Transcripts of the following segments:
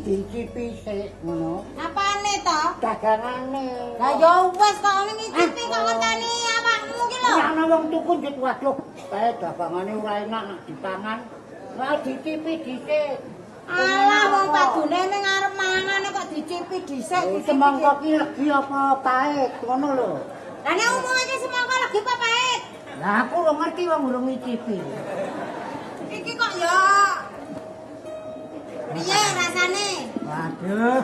Dicipi sik ngono. Apane to? Dagangane. Lah ya wis kok ngicipi kok ngenteni awakmu ki lho. Nek ana wong tuku njut waduh, kae dagangane ora enak nek dipangan. Lah dicipi dhisik. Alah wong padune ning arep mangane kok dicipi dhisik. Semangka ki legi apa pahit ngono lho. Lah nek umume iki semangka legi apa pahit? Lah aku ora ngerti wong urung ngicipi. Iki kok ya piye rasane? Waduh,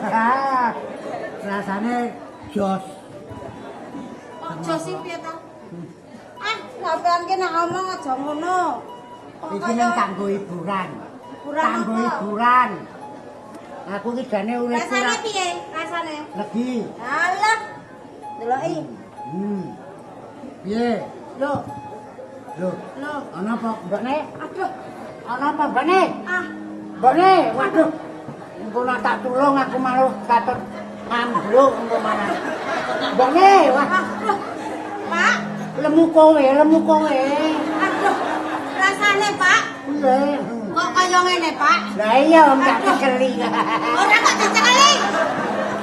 rasane jos. Kok jos sih piye ta? Ah, sampean ki nek omong aja ngono. Iki nang kanggo hiburan. Hiburan kanggo hiburan. Aku ki jane urip rasane piye? Rasane? Legi. Alah. Deloki. Piye? Lho. Lho. Lho, ana apa mbakne? Aduh, ana apa mbakne? Ah. Mbakne, waduh. Engko nak tak tulung aku malah katut ngambluk engko malah. Mbakne, wah. Aduh. Pak, lemu kowe, lemu kowe. Aduh. Rasane, Pak. Piye? Kok kaya ngene, Pak? Lah iya wong tak cekeli. Ora kok dicekeli.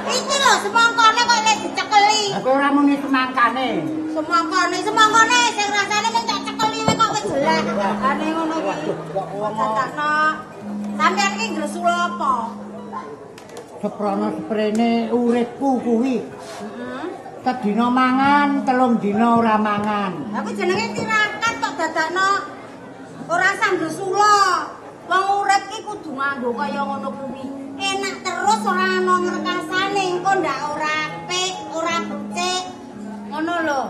Iki lho semangkane kok nek dicekeli. Aku ora muni semangkane. Semangkane, semangkane sing rasane nek tak cekeli kok wis jelek. Ane ngono iki. Kok wong dadakno. Sampeyan iki ngresula apa? Seprono seprene uripku kuwi. Heeh. Sedina mangan, telung dina ora mangan. Lah kuwi jenenge tirakat kok dadakno ora sah ngresula. Wong urip ki kudu nganggo kaya ngono kuwi. Enak terus ora ana ngrekasane, engko ndak ora apik, ora becik. Ngono lho.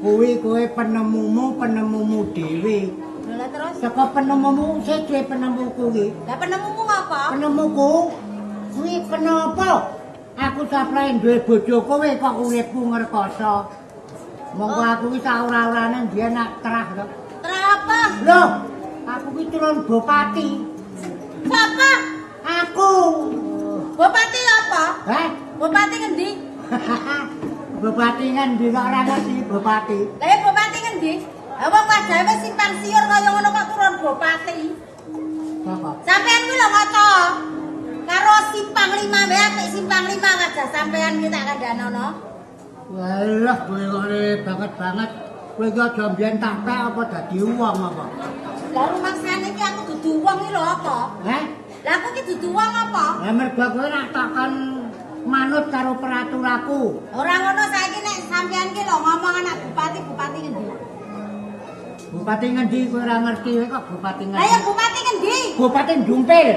Kuwi kowe penemumu, penemumu dhewe. Lha terus Saka penemumu sing penemuku kuwi. Lah penemumu apa? Penemuku kuwi kenapa? Aku saplae duwe bojo kowe kok uripku ngrekoso. Monggo aku ki sak ora-orane biyen nak terah to. Terah apa? Loh, aku ki turun bupati. Sapa? Aku. Bupati apa? Heh? Bupati ngendi? Bupati ngendi kok ora ngerti bupati. Lah ya bupati ngendi? Lah wong wajahe wis simpang siur kaya ngono kok turun bupati. Sapa? Sampean kuwi lho maca. Karo simpang 5 wae apik simpang 5 wajah sampean ki tak kandhanono. Walah kowe kok banget-banget. Kowe iki aja mbiyen tak pek apa dadi wong apa? Lah rumangsane iki aku dudu wong iki lho apa? Heh? Lah aku iki dudu wong apa? Lah mergo kowe nak takon manut karo peraturanku. Ora ngono saiki nek sampean ki lho ngomong anak bupati, bupati ngendi? Bupati ngendi kowe ora ngerti kowe kok bupati ngendi? Lah ya bupati ngendi? Bupati Dumpil.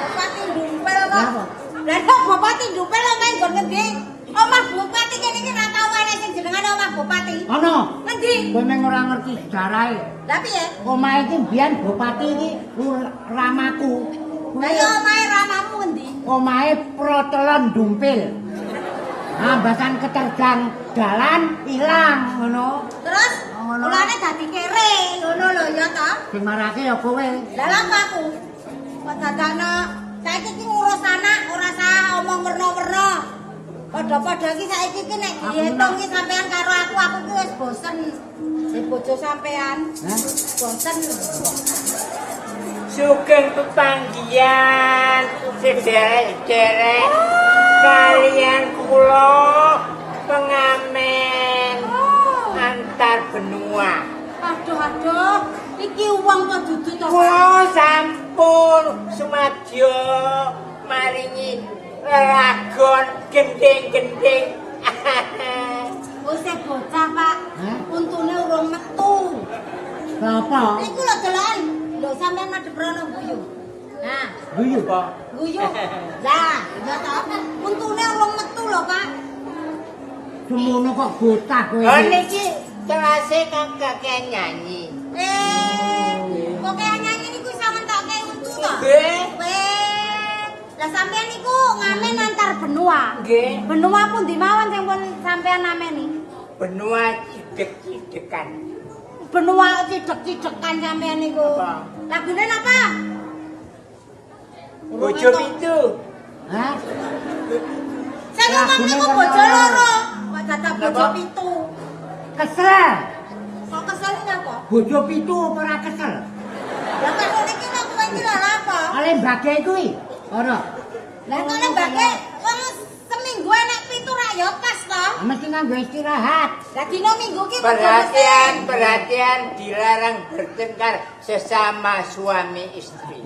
Bupati Dumpil kok. Lah kok bupati Dumpil omahe nggon ngendi? Omah bupati kene iki ora tau ana sing jenengane omah bupati. Ana. Ngendi? Kowe meng ora ngerti sejarahe. Lah piye? Omahe iki mbiyen bupati iki ramaku. Lah ya omahe ramamu ngendi? Omahe Protelon Dumpil. Ambasan keterjang dalan ilang ngono. Terus mulane dadi kere ngono lho ya ta? Sing marake ya kowe. Lah lha apa aku? Kok dadakno saiki iki ngurus anak ora sah omong werna-werna. Padha-padha iki saiki iki nek diitung iki sampean karo aku, aku ki wis bosen. Di bojo sampean. Hah? Bosen. Sugeng pepanggihan sederek-sederek kalian kula pengamen antar benua. Aduh aduh, iki wong kok dudu to. Kula sampun sumadyo maringi lelagon gending-gending. Wis bocah, Pak. Untune urung metu. Sapa? Iku lho deloken. Lho sampean madhep rono guyu. Nah, guyu, Pak. Guyu. Lah, ya ta. Untune urung metu lho, Pak. Semono kok bocah kowe. Oh niki kelase kok kakean nyanyi. Kok kakean nyanyi niku iso ngentokke untu to? Nggih. Lah sampean niku ngamen antar benua. Nggih. Benua pundi mawon sing pun sampean ameni? Benua cidek-cidekan. Benua cidek-cidekan sampean niku. Lagune napa? Bojo pitu. Hah? Sing ngomong niku bojo loro. Kok dadak bojo pitu? Kesel. Kok kesel napa? Bojo pitu apa ora kesel? Lah kok niki kok kowe iki lho apa? Ale mbake kuwi. Ora. Lah kok le mbake wong seminggu enek pitu rak ya pas to? Mesti nganggo istirahat. Lah dina minggu ki perhatian, perhatian dilarang bertengkar sesama suami istri.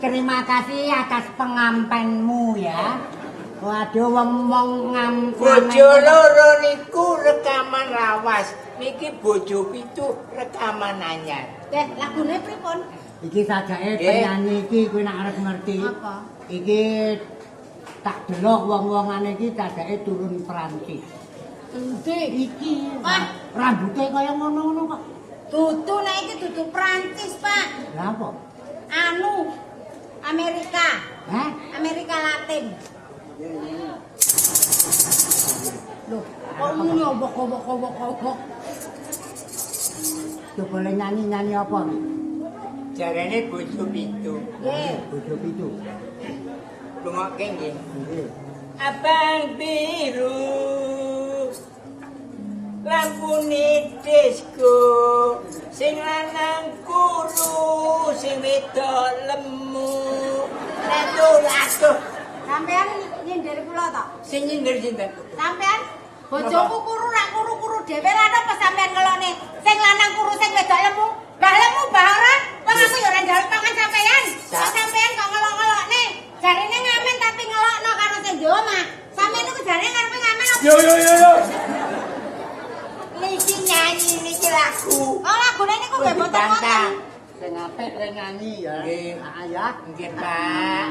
Terima kasih atas pengampenmu ya. Waduh wong wong ngam bojo loro niku rekaman lawas, niki bojo pitu rekaman anyar. Deh, lagune pripun? Iki sajake penyanyi iki kowe nek arep ngerti. Apa? Iki tak delok wong-wongane iki sajake turun Perancis. Endi iki? Wah, rambute kaya ngono-ngono kok. Dudu nek iki dudu Perancis, Pak. Lha apa? Anu Amerika. Hah? Amerika Latin. Loh, kok muni obok-obok-obok-obok. Coba le nyanyi-nyanyi apa iki? Jarene bojo pitu. Nggih, bojo pitu. Lungokke nggih. Nggih. Abang biru lampune disco sing lanang kuru sing wedok lemu. Aduh, aduh. Sampean nyindir kula to? Sing nyindir sinten? Sampean bojoku kuru rak kuru-kuru dhewe ra apa sampean ngelokne sing lanang kuru sing wedok lemu. Bah lemu bah ora? Wong aku ya ora njaluk pangan sampean. Kok sampean kok ngelok-ngelokne? Jarene ngamen tapi ngelokno karo sing di omah. Sampean niku jarene ngarepe ngamen apa? Yo yo yo yo. Niki nyanyi niki lagu. Oh, lagune niku nggih mboten wonten. Sing apik kowe nyanyi ya. Nggih. Ya. Nggih, Pak.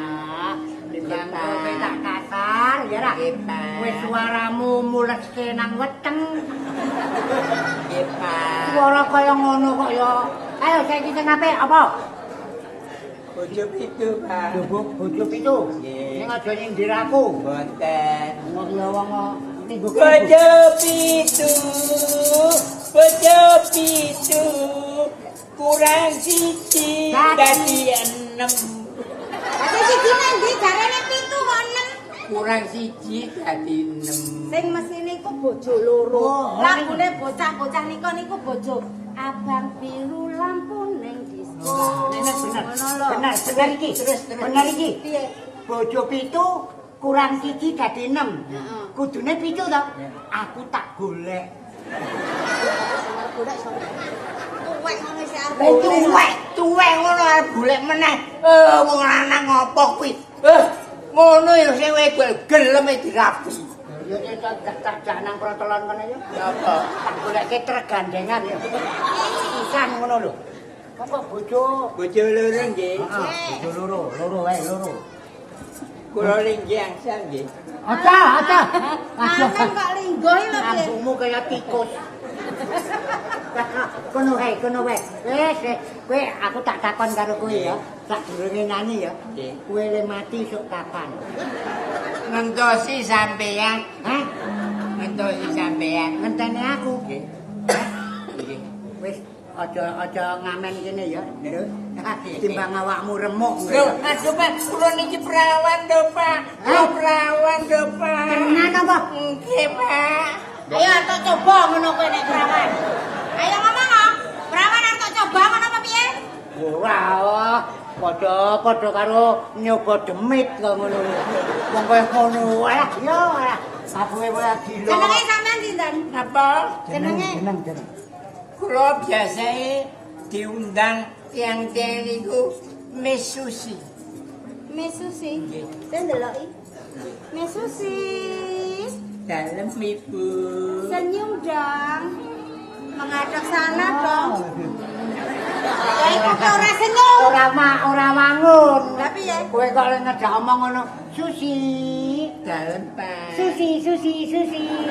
Timbang kowe tak kasar ya ra. Nggih, Pak. Wis suaramu muleske nang weteng. kaya ngono kok ya. Ayo saiki sing apik apa? Bojo pitu, Pak. Bojo pitu. Ning aja nyindir aku. Mboten. Wong ya wong bojo pitu. Bojo pitu. Kurang siji dadi 6. Dadi siji nang ndi jarene 7 kok 6? Kurang siji dadi 6. Sing mesine iku bojo loro. Lagune bocah-bocah nika niku bojo abang biru lampu ning disko. Bener. Bener, bener iki. Bener iki. Piye? Bojo 7 kurang siji dadi 6. Kudune 7 to? Aku tak golek. Golek sapa? Tuwek ngono isih arep. Tuwek, tuwek ngono arep golek meneh. Wong lanang apa kuwi? Ngono ya sing wedok geleme dirabi. Ya tak jak nang protolan kono ya. Apa? Tak golekke trek gandengan ya. Pisan ngono lho. Apa bojo? Bojo loro nggih. Bojo loro, loro wae loro. Kula linggih angsal nggih. Aja, aja. Amen kok lingguh iki lho piye? Rambutmu kaya tikus. Kono wae, kono wae. Wis, kowe aku tak takon karo kowe ya. Sadurunge nyanyi ya. Kowe le mati sok kapan? Ngentosi sampeyan. Hah? Ngentosi sampeyan. Ngenteni aku. Nggih. Nggih. Wis aja ngamen kene ya. Timbang awakmu remuk. Lho, aduh Pak, kula niki perawan lho, Pak. Kula perawan lho, Pak. Tenan apa? Nggih, Pak. Ayo arep coba ngono kowe nek perawan. Ayo ngomong kok. Perawan arep coba ngono apa piye? Ora, padha-padha karo nyoba demit kok ngono. Wong kaya ngono. Alah, yo alah. Sabuwe wae gila. Jenenge sampean sinten? Napa? Jenenge? Jeneng, jeneng. Kula biasae diundang tiang-tiang niku Miss Susi. Miss Susi. Saya ndeloki. Miss Susi. Dalem Ibu. Senyum dong. Menghadap sana dong. Ya iku kok ora senyum. Ora wangun. Lah piye? Kowe kok ngejak omong ngono. Susi. Dalem Pak. Susi, Susi, Susi.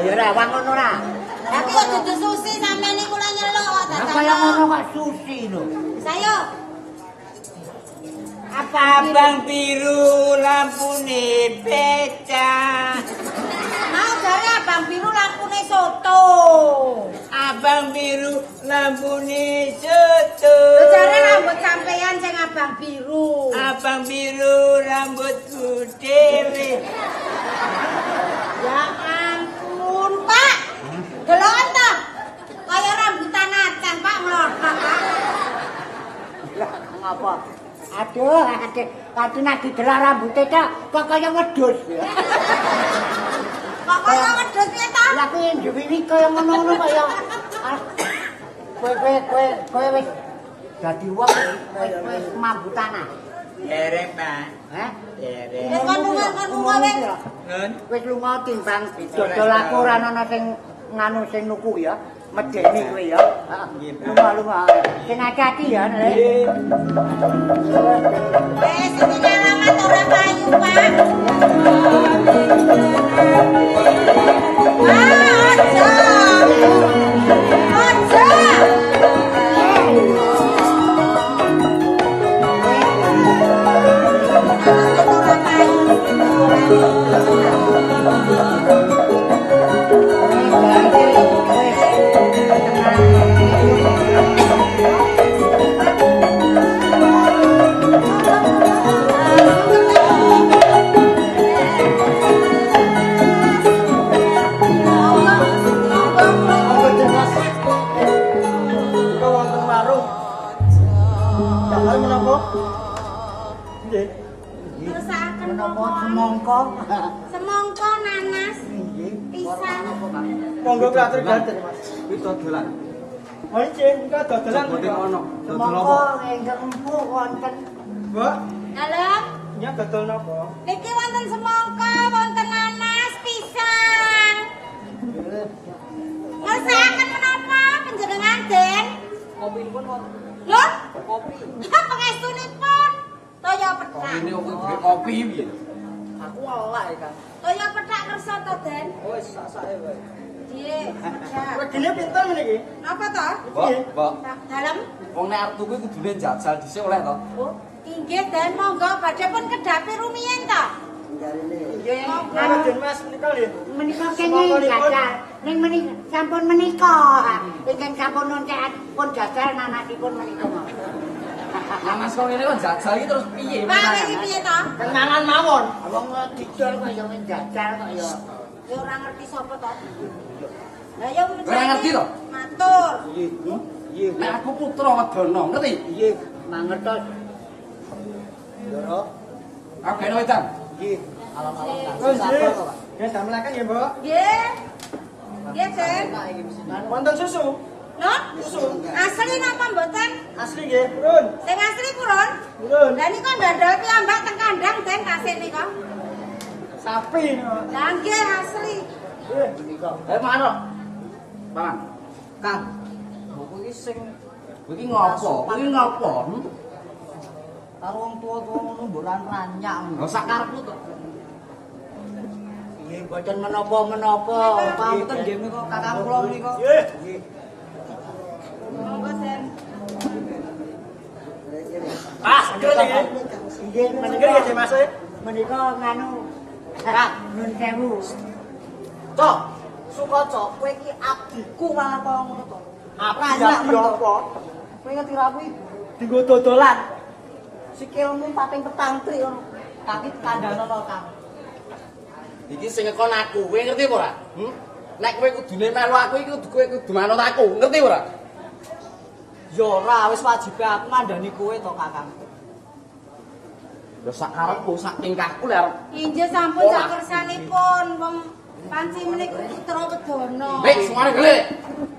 Ya ora wangun ora. Tapi kok dudu Susi sampean niku lho nyeluk kok dadak. Kaya ngono kok Susi lho. Sayo. Apa abang biru lampune becak? Mau jare abang biru lampune soto. Abang biru lampune soto. Jare rambut sampean sing abang biru. Abang biru rambutku dhewe. Ya ampun, Pak. Deloken ta? Kaya rambutan Aceh, Pak, mlodok, Pak. Lah ngapa? Aduh, aduh, aduh nek didelok rambute tok kok kaya wedhus. Kok kaya wedhus piye ta? Lah kuwi nduwiri kaya ngono-ngono kaya. Kowe wis dadi wong wis mambu tanah. Dereng, Pak. Hah? Dereng. Wis kon lunga wis. Wis lunga timbang dodol aku ora ana sing nganu sing nuku ya. Medeni kowe ya. Heeh. Lunga-lunga. Sing ati-ati ya, Nek. Wis iki alamat ora payu, Pak. Ah, aja. Aja. Alamat ora payu. Semangka, nanas, pisang. Monggo klater gater, Mas. Kuwi dodolan. Oh, iki engko dodolan kok ono. Dodol apa? Ingkang empuk wonten. Mbok. Dalem. Nya dodol napa? Niki wonten semangka, wonten nanas, pisang. Ngersakaken menapa panjenengan, Den? Kopinipun wonten. Lho? Kopi. Pangestunipun toya pethak. Kopine kok kopi piye? Aku elak ya, Kang. Toya pethak kersa to, Den? Wis sak-sake wae. Nggih. Regine pinten meniki? Napa to? Mbok, mbok. Dalem. Wong nek arep tuku kudune njajal dhisik oleh to. Oh, inggih Den, monggo badhe pun kedhapi rumiyin to. Nggih. Monggo. Anu Den Mas menika nggih. Menika kenging jajal. Ning menika sampun menika. Ingkang sampun nontekan pun jajal nanasipun menika. Nanas kok ngene kok jajal iki terus piye? Pak, iki piye to? Kenangan mawon. Wong didol kok ya njajal kok ya. Ya ora ngerti sapa to. Lah ya Ora ngerti to? Matur. Nggih. Nggih. Nek aku putra Wedana, ngerti? Nggih, mangertos. Ndoro. Aku gene wedang. Nggih. Alam-alam. Oh, nggih. Nggih, damelaken nggih, Mbok. Nggih. Nggih, Den. Wonten susu. Lho? Susu. Asli napa mboten? Asli nggih, purun. Sing asli purun? Purun. Lah nika ndandal piyambak teng kandang Den tasih nika. Sapi nika. Lah nggih asli. Nggih. Menika. Mangan kok. Mangan. Kang. Mbok iki sing Kowe iki ngopo? Kowe iki ngopo? Karo wong tuwa-tuwa ngono mbok ranyak. Lah sak karepmu to. Nggih, mboten menapa-menapa. Pangapunten nggih menika kakang kula menika. Nggih. Nggih. Monggo Den. Ah, seger niki. Nggih, Seger menika nggih Den Mas. menika nganu Kang, nun sewu. Cok. Sukaca, kowe iki abdiku malah kaya ngono to. Abdi abdi apa? Kowe ngerti ra kuwi Dinggo dodolan. Sikilmu pating petang trik ngono. Kaki kandhanono Kang. Iki sing ngekon aku, kowe ngerti apa ora? Nek kowe kudune melu aku iki kudu kowe kudu manut aku, ngerti ora? Ya ora, wis wajibe aku ngandani kowe to, Kakang. Ya sak karepku, sak tingkahku lek arep. Inggih sampun sak kersanipun wong panci menika putra Wedana. Wis suware gelik.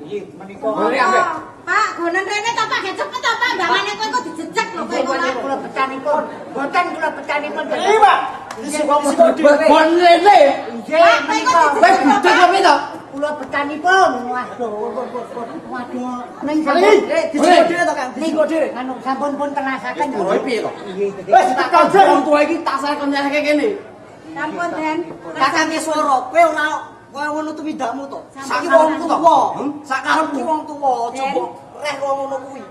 Nggih, menika Golek ambek. Pak, gonen rene to Pak, gak cepet to Pak, mbangane kowe kok dijejek lho kowe Mboten kok. kula becanipun. Mboten kula becanipun. Iki, Pak. Disuko dhewe. Bon rene. Nggih, Pak, kowe menika kok Wis budek apa to? kula becanipun. Waduh, waduh. Ning sampun Disuko dhewe to, Kang. Disuko dhewe. anu sampun pun telasaken. Kowe piye to? Nggih. Wis tekan Wong tuwa iki tak saya kon nyelehke kene. Sampun Den. Kakang Kiswara, kowe ora kowe ngono tumindakmu to. Sak Saiki wong tuwa. Sak karepku. Iki wong tuwa aja mbok reh wong ngono kuwi.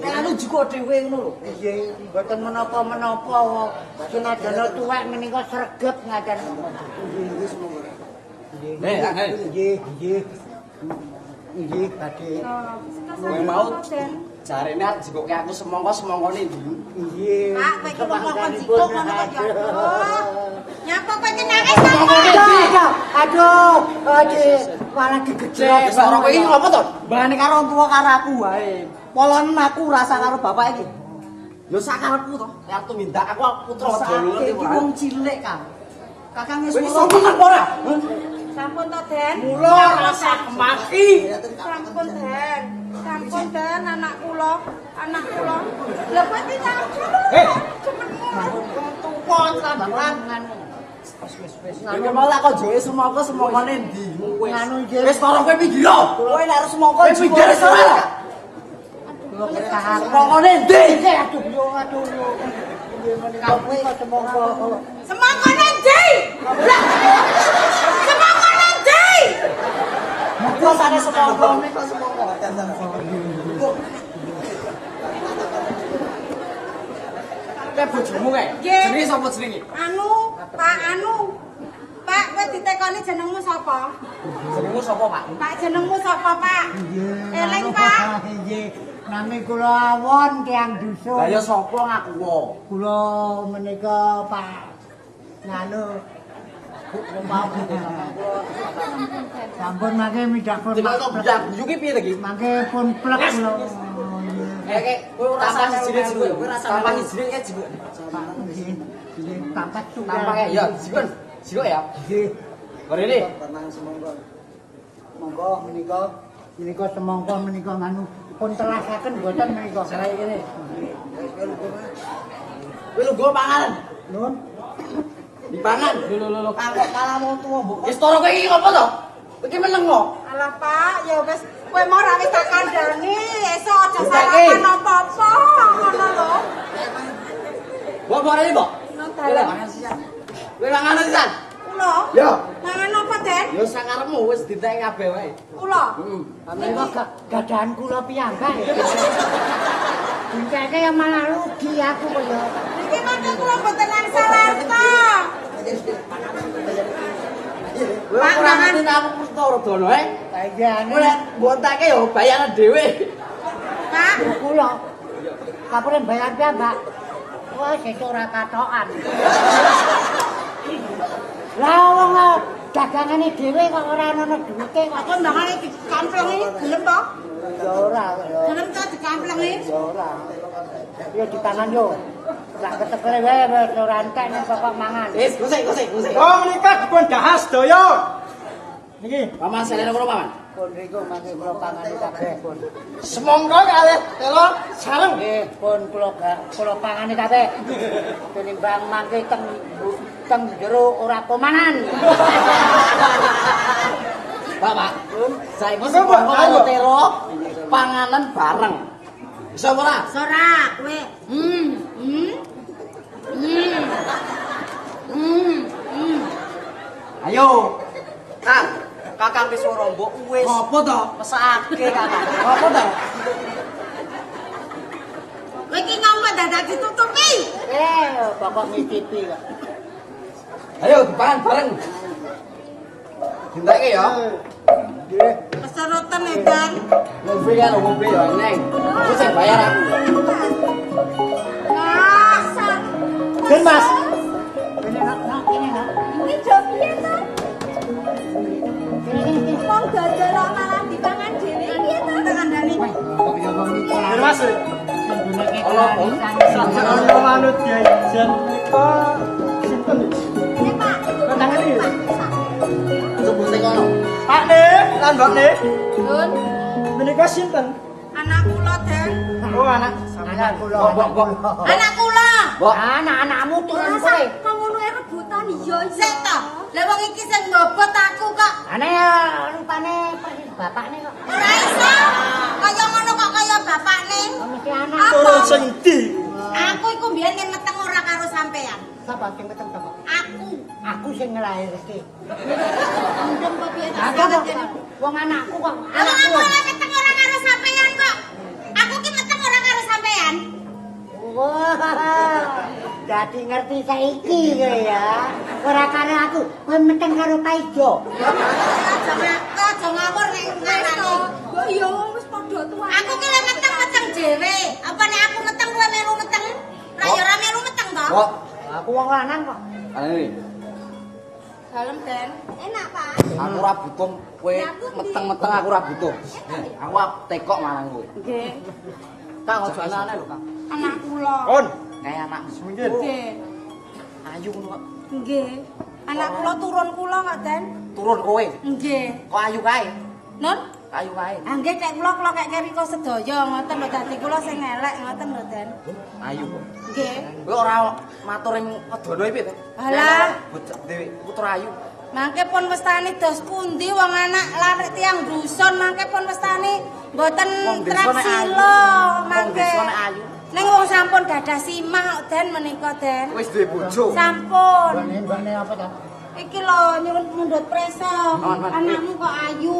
Nek anu jukuk dhewe ngono lho. Nggih, mboten menapa-menapa. Senajan tuwek menika sregep ngaten. Eh, eh. Nggih, nggih. Nggih, badhe. Kowe mau jarene arep jikoke aku semangka semangkane ndi? Nggih. Pak, kowe iki wong kok jikuk ngono kok ya. Aduh. Nyapa kowe iki nangis to? Aduh, aduh, aduh, malah digejrot. Wis ora kowe iki ngopo to? Mbane karo wong tuwa karo aku wae. Polon aku rasa karo bapak iki. Ya sak karepku to. Nek arep tumindak aku putra Wedana ngerti Iki ora? wong cilik, Kang. Kakang Kowe iki Kiswara sombong apa ora? Sampun to Den. Mula rasa kemaki. Sampun Den. Sampun Den anak kula, anak kula. Lah kowe iki nyapa? Eh. Wong tuwa sampean. Kowe mau tak konjoke semangka semangkane ndi? Wis. Nganu nggih. Wis toro kowe pinggir lho. Kowe nek arep semangka Kowe pinggir wis ora. Kula bertahan. Semangkane ndi? Aduh, yo, aduh, yo. Nggih, menika kowe semangka. Semangkane ndi? Lah. Semangkane ndi? Rasane semangka menika semangka. Kae bojomu kae. Nggih. Jenenge sapa jenenge? Anu, Pak anu. Pak, kowe ditekoni jenengmu sapa? Jenengmu sapa, Pak? Pak jenengmu sapa, Pak? Nggih. Eling, Pak. Nggih. Nami kula Awon tiyang dusun. Lah ya sapa ngaku wae? Kula menika Pak nganu sampun mangke midak pun Timbang kok biyak-biyu ki piye to iki? mangke pun plek kula. Eh, kowe ora tambah sijine jikoke, Kowe ora tambah sijine kae jikoke. Nggih, nggih tambah tunggal. Tambah kae ya jikoke. Jikoke ya. Nggih. Mrene. Monggo menika menika semangka menika nganu pun telasaken mboten menika. Sarai kene. Kowe lungguh panganan. Nun. Dipangan. Lho lho lho. Kang kok kalah wong tuwa mbok. Wis toro kowe iki ngopo to? Iki meneng kok. Alah, Pak, ya wis kowe mau ra wis tak kandhani, esuk aja sarapan apa-apa ngono lho. Mbok mbok rene, Mbok. Nang dalan. Kowe mangan sisan. Kula Kula. Ya. Mangan apa, Den? Ya sakarepmu wis diteki kabeh wae. Kula. Heeh. Menika gadahan kula piyambak. Dinteke ya malah rugi aku kok ya. Niki mangke kula mboten angsal arta. Kowe ora ngerti aku Kertoredono, eh? Iya, Kowe nek mbontake ya bayaran dhewe. Pak, kula. Kapure bayar piyambak. Wah, sesuk ora katokan. Lah wong dagangane dhewe kok ora ana duwite kok. aku ndangane dikamplengi gelem to? Ya ora ya. Gelem to dikamplengi? Ya ora. Ya dipangan yo. Sak ketekere wae wis ora entek nek pokok mangan. Wis, gosek, gosek, gosek. Oh, menika dipun dahar sedaya. Niki, Paman selene kono, Paman. Pun riku mangke kula pangani kabeh pun. semangka kalih telo sareng. Nggih, pun kula kula pangani kabeh. Tinimbang mangke teng teng jero ora komanan. Pak, Pak. Saiki Monggo, Mbak. semangka karo telo panganan bareng. Bisa ora? Ora, kowe. Ayo. Kang, Kakang Kiswara mbok wis Apa to? mesake Kakang. Apa to? Kowe iki ngomong dadak ditutupi. Eh, pokok ngicipi kok. Ayo dipangan bareng. Dinteke ya. Nggih. Keserutan ya, Dan. Ngombe kan ngombe ya, Neng. Aku sing bayar aku. Nah, Den Mas. Kene nak, nak, kene nak. Iki jo piye to? Kene kene. Wong dodol kok malah dipangan dhewe piye to? Kandhani. Den Mas. Sing gunake Ana apa? Sajane manut jajan menika sinten? Piye, Pak? Tangan iki. Coba sing kono. Pak Ne, lan Mbak Ne, Dun, menika sinten? anak kula, Den. Oh, anak Anak sampean. kula. Mbok, mbok, mbok. Anak kula. Mbok, Anak-anakmu turun kowe. Wong ngono e rebutan iya sik to. Lah wong iki sing mbobot aku kok. Ane rupane persis bapakne kok. Ora iso. Kaya ngono kok kaya bapakne. Kok mesti anak. Turun sing ndi? Aku iku mbiyen yen meteng ora karo sampean. Sapa sing meteng sapa? Aku. Aku sing nglairke. Mendem kok piye to? Aku kok wong anakku kok. Lah wong Anakku. aku ora meteng ora karo sampean kok. Aku ki meteng ora karo sampean. Wah. Dadi ngerti saiki kowe ya. Ora karo aku, kowe meteng karo Paijo. Aja ngawur nek ngarani. Mbok iya wong wis padha tuwane. Aku ki lek meteng-meteng dhewe. Apa nek aku meteng kowe melu meteng? Ra ya ora melu meteng to? mbok. Aku wong lanang kok. Ane. Dalem, Den. Enak, Pak. Aku ora butuh kowe meteng-meteng aku ora butuh. Aku tekok marang kowe. Nggih. Kang aja aneh-aneh lho, Kang. Anak kula. Kon, Kayak anakmu. mungkin. Nggih. Ayu ngono kok. Nggih. Anak kula turun kula kok, Den. Turun kowe. Nggih. Kok ayu kae? Nun? Ayu kae. Ah nggih nek kula kula kek rika sedaya ngoten lho dadi kula sing elek ngoten lho, Den. Ayu kok. Nggih. Kowe ora matur ing Wedana iki piye to? Alah. Bocah dhewe putra ayu. Mangke pun westani dos pundi wong anak larik tiyang dusun mangke pun westani mboten Wong desa nek ayu. traksila Wong mangke. desa nek ayu. Ning wong sampun gadah simah kok Den menika Den. Wis duwe bojo. Sampun. Mbane mbane apa ta? Iki lho nyuwun mundhut preso. Aman, Mas. Anakmu kok ayu.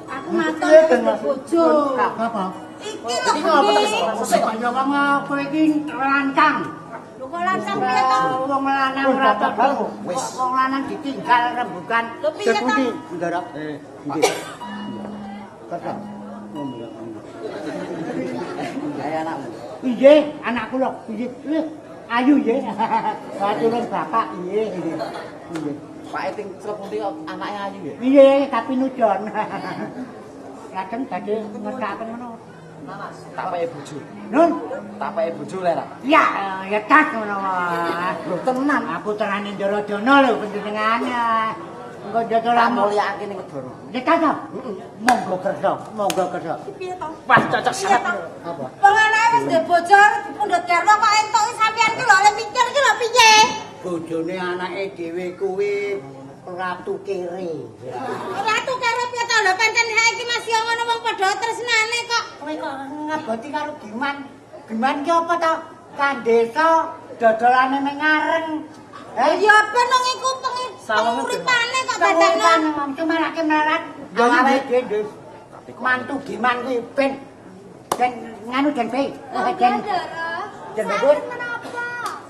Aku matur Piye, Den, Mas? bojo. Apa? Iki lho Iki ngapa ta bengi. Sik. Kaya wong kowe iki lancang. Lho kok lancang piye to? Wong lanang ora tau. Wis. Wong lanang ditinggal rembugan. Lho piye to? Pundi, Ndara? Eh, Nggih. Kersa. Kayak anakmu. Nggih, anak kula. Nggih. Ayu nggih. Turun bapak nggih. Nggih. Pak ting celep pundi kok anake ayu ya? Nggih, kapinujon. Lajeng badhe ngertakaken ngono. Tapake bojo. Nun, Tapake bojo le ra. ya ya tas ngono wae. Lho tenan. Aku terane Ndara-dana lho panjenengane. Engko njajal Tak lamu. mulyakake ning Wedana. Ya tas to. Monggo kersa, monggo kersa. Piye to? Wah, cocok Piye sangat. to? Apa? Wong anake wis duwe bojo arep dipundhut garwa kok entuk sampean ki lho oleh mikir ki lho piye? Bojone anake dhewe kuwi ratu kere. Ratu karo piye to lho pancen saiki masih ngono wong padha tresnane kok. Kowe kok ngaboti karo Giman? Giman ki apa to? Kandesa dodolane ning ngareng. Eh ya ben wong iku Uripane kok dadakno. Cuma lagi melarat. Awake dhewe mantu giman kuwi ben ben nganu den be. Den. Den bagus.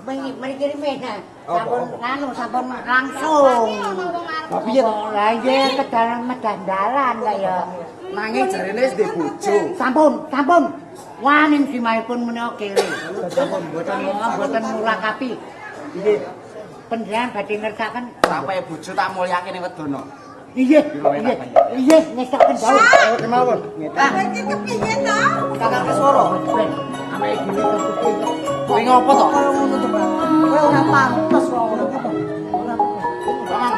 Mriki rene. Sampun nganu sampun langsung. Lah piye to? Lah nggih kedalan medandalan kaya ya. Nanging jarene wis ndek bojo. Sampun, sampun. Waning simaipun menika kere. Sampun mboten mboten murakapi. Nggih. Panjenengan badhe ngersakaken sampai bojo tak mulyake ning wedana. Nggih, nggih. Nggih, ngestoken dawuh. Oh, kemawon. Lah iki kepiye to? Kakang Keswara. Awake dhewe kepiye? Kowe ngopo to? Kaya ngono to, Pak. Kowe ora pantes kok ngono. Ora.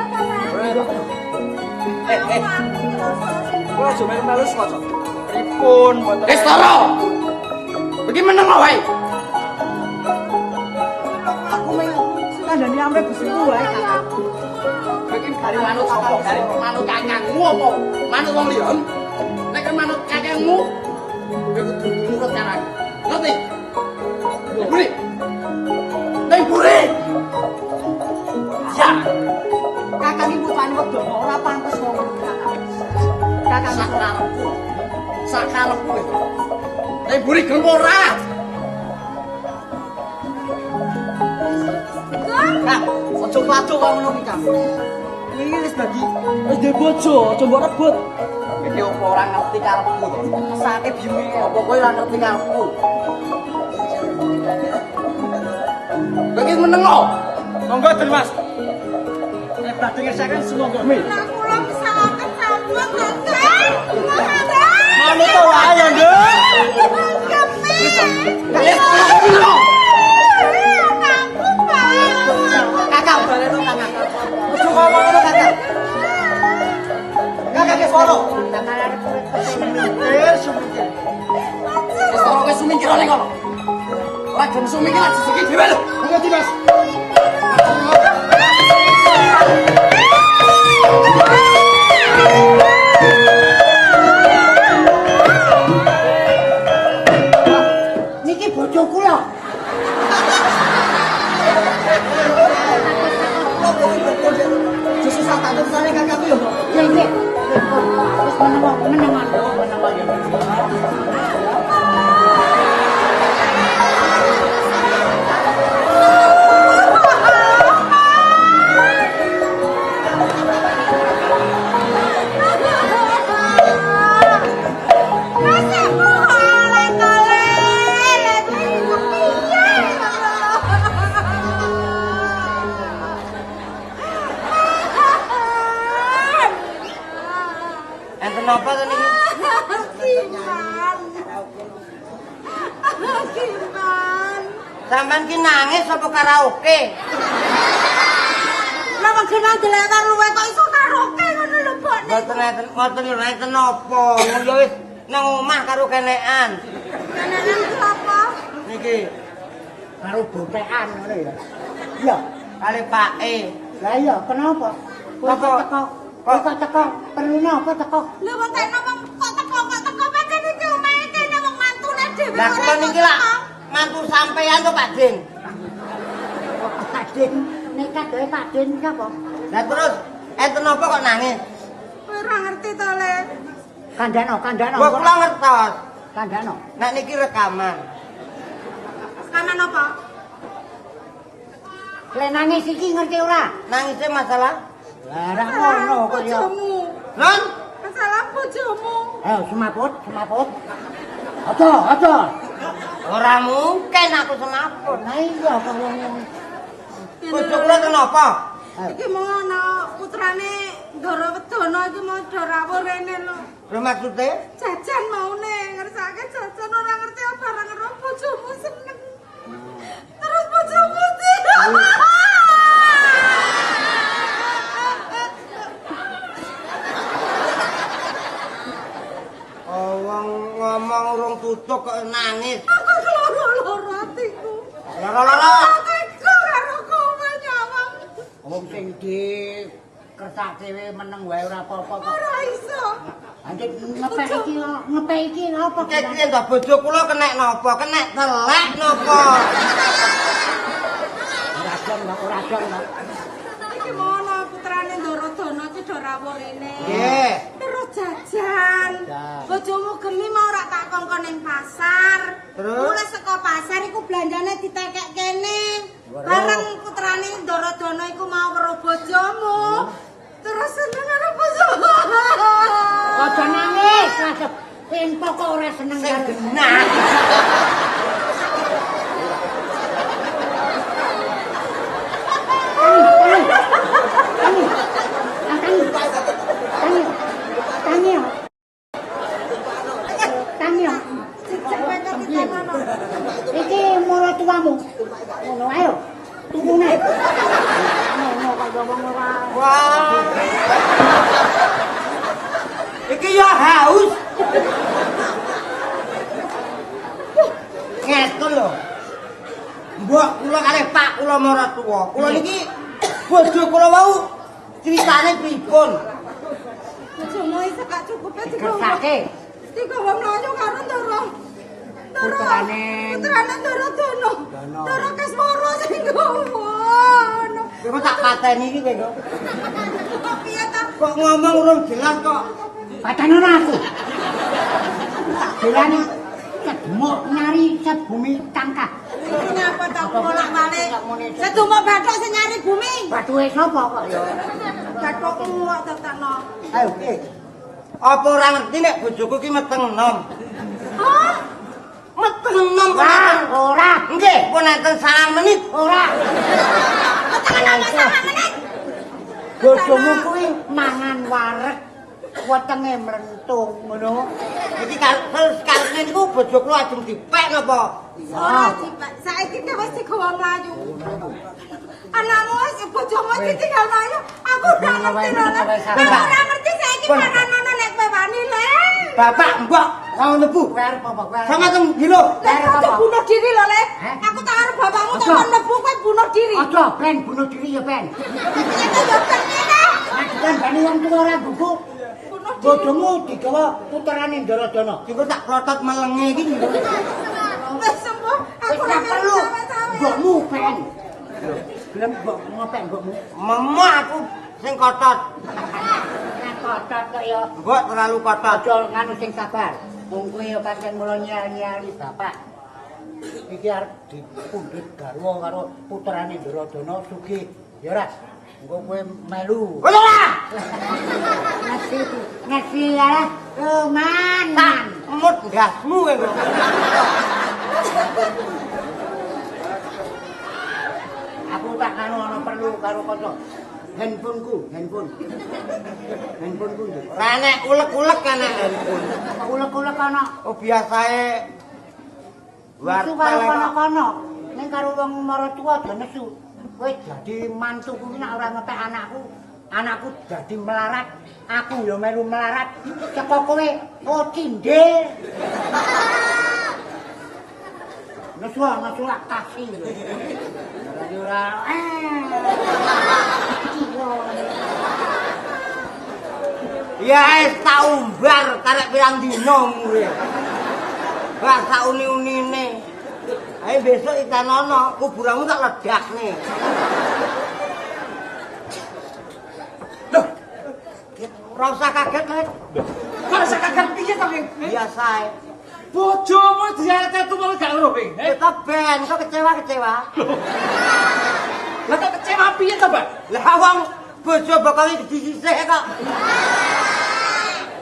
Eh, eh. Kowe aja melu-melu kok. Pripun mboten. Wis toro. Iki meneng wae. Aku meng kandhani amre besiku wae, Kakang. Kowe iki gari manut sapa? Gari manut kakangmu apa? Manut wong liya? Nek manut kakangmu, kowe kudu nurut karo aku. Ngerti? Buri. Ning buri. Ya. Kakang iki putrane wedana ora pantes wong ngono Kakang. Kakang sakarepku. Sakarepku. Ning buri gelem ora? Kang, aja kladuk kok ngono ki, Kang. Iki wis dadi wis duwe bojo, aja mbok rebut. Iki opo ora ngerti karepku to? Mesake biyunge opo kowe ora ngerti karepku? Kowe iki meneng kok. Monggo Den Mas. Nek badhe ngersakaken sumangga. Lah kula mesakaken sampun to, Kang. Manut to wae ya, Nduk. Wis turu. Kakak baleno kakak. Ojo ngomong ngono kakak. Kakak Keswara. Sumingkir, sumingkir. Wis toro kowe sumingkir ning kono. Ora gelem sumingkir aja siki dhewe lho. Monggo Di Mas. Niki bojo kula. Justru sak tak terusane kakakku ya, Mbok. Nggih, nggih. Wis meneng meneng meneng ya. Enten apa to niki? Giman. Giman. Sampeyan ki nangis apa karaoke? Lah wong genah dilewar luwe kok iso karaoke ngono lho, Mbok. Mboten enten, mboten enten apa. Wong ya wis nang omah karo kenekan. Kenekan ki apa? Niki Karo botekan ngono ya. Iya, kali pake. Lah iya, kenapa? Kowe kok teko? Kowe kok teko? Perlu napa teko? Lho wong kene wong kok teko pancen iki omahe kene wong mantune dhewe. Lah kula niki lak mantu sampeyan to Pak Din. Pak Din, nek kadohe Pak Din sapa? Lah terus enten apa kok nangis? Kowe ora ngerti to, Le. Kandhano, kandhano. Mbok kula ngertos. Kandhano. Nek niki rekaman. Rekaman apa? Le nangis iki ngerti ora? Nangise masalah? Lah ora ngono kok ya. Bojomu. Non? Masalah bojomu. Ayo semaput, semaput. Aja, aja. Ora mungkin aku semaput. Lah iya kok wong. Bojo kula kenapa? Iki mau ana putrane Ndara Wedana iki mau do rawuh rene lho. Lho maksude? Jajan maune, ngersake jajan ora ngerti barang ero bojomu seneng. Terus bojomu di. Oh, wong ngomong urung tutuk kok nangis. Aku loro-loro atiku. Loro-loro. Atiku karo kowe nyawang. Wong sing di kersake dhewe meneng wae ora apa-apa kok. Ora iso. Anjir ngepek iki ngepek iki apa? Iki to bojo kula kenek napa? Kenek telek napa? Ora dong, ora dong. Iki mau ana putrane do rawuh rene. Nggih. Terus jajan. Bojomu gemi mau ora tak kongkon ning pasar. Terus? Mulai saka pasar iku belanjane ditekek kene. Bareng putrane Ndaradana iku mau weruh bojomu. Terus seneng karo bojomu. Aja nangis, Mas. Tempo kok ora seneng Sing karo genah. Tangi, tangi. Tangi. Tangi. Iki maratuamu. Ngono ayo. Turune. Ngono kaya wong ora. Wah. Iki ya haus. Ngestu lho. Mbok kula kalih Pak kula maratuwa. Kula niki bojo kula wau critane pripun? Bojomu isih gak cukupe digawa. Dikersake. Digawa mlayu karo Ndara. Putrane Putrane Ndaradana. Ndara Kasmara sing nggawa. Kowe tak pateni iki kowe kok. Kok piye ta? Kok ngomong urung jelas kok. Patenono aku. Tak belani sedemuk nyari sebumi tangkah. Iki nyapa ta bolak-balik. Sedumuk bathuk sing nyari bumi. Bathuke sapa kok ya? Bathukmu kok tetekno. Ayo piye? Apa ora ngerti nek bojoku ki meteng enom? Hah? Meteng enom kok. Ora, ora. Nggih, pun enten 9 menit. Ora. Meteng enom 9 menit. Bojomu kuwi mangan wareg, wetenge mlentung ngono. Iki karep niku bojo kula ajeng dipek napa? Ora dipek. Saiki ki wis digawa mlayu. Anakmu wis bojomu ditinggal mlayu. Aku ora ngerti lho. Aku ora ngerti saiki pangan nek kowe wani le. Bapak, mbok, kau mlebu. Kowe arep apa kowe? Sama teng jero. Le aja bunuh diri lho le. Aku tak arep bapakmu tak kon mlebu kowe bunuh diri. Aja ben bunuh diri ya ben. Piye to ya ben ngene? Nek dikandani wong tuwa ora guguk. Bojomu digawa puterane Ndaradana. Iku tak plotot melenge iki. Wis sembuh, aku Wis ora perlu. cawe-cawe. Mbokmu ben. Gelem mbok ngopek mbokmu. Memoh aku sing kotot. Nek kotot kok ya Mbok terlalu kotot. aja nganu sing sabar. Wong kowe ya pancen mula nyal-nyali bapak. Iki arep dipundhut garwa karo puterane Ndaradana sugih. Ya ora. Engko kowe melu. Ora. Nasi nasi ya. Roman. Tak mut ndasmu kowe kok. Aku tak anu ana perlu karo kanca. Handphoneku, handphone. Handphoneku ndi? Ora enek ulek-ulek enek handphone. Ulek-ulek ana. Oh biasae Nesu karo kono-kono. Ning karo wong maratuwa aja nesu. Kowe dadi mantuku ki nek ora ngepek anakku, anakku dadi melarat, aku ya melu melarat. Saka kowe oh cindil. Nesu nesu lak kasih. Ora Ya wis tak umbar karek pirang dina umure. Wah sak uni-unine. Ayo besok itanono, kuburanmu tak ledakne. Loh. Ora usah kaget, Let. Kok usah kaget piye to, King? Biasae. Bojomu diarep tuwa gak weruh, King. Kita ben kok kecewa-kecewa. Lah kok kecewa piye to, Pak? Lah wong bojo bokonge gedhi sisih kok.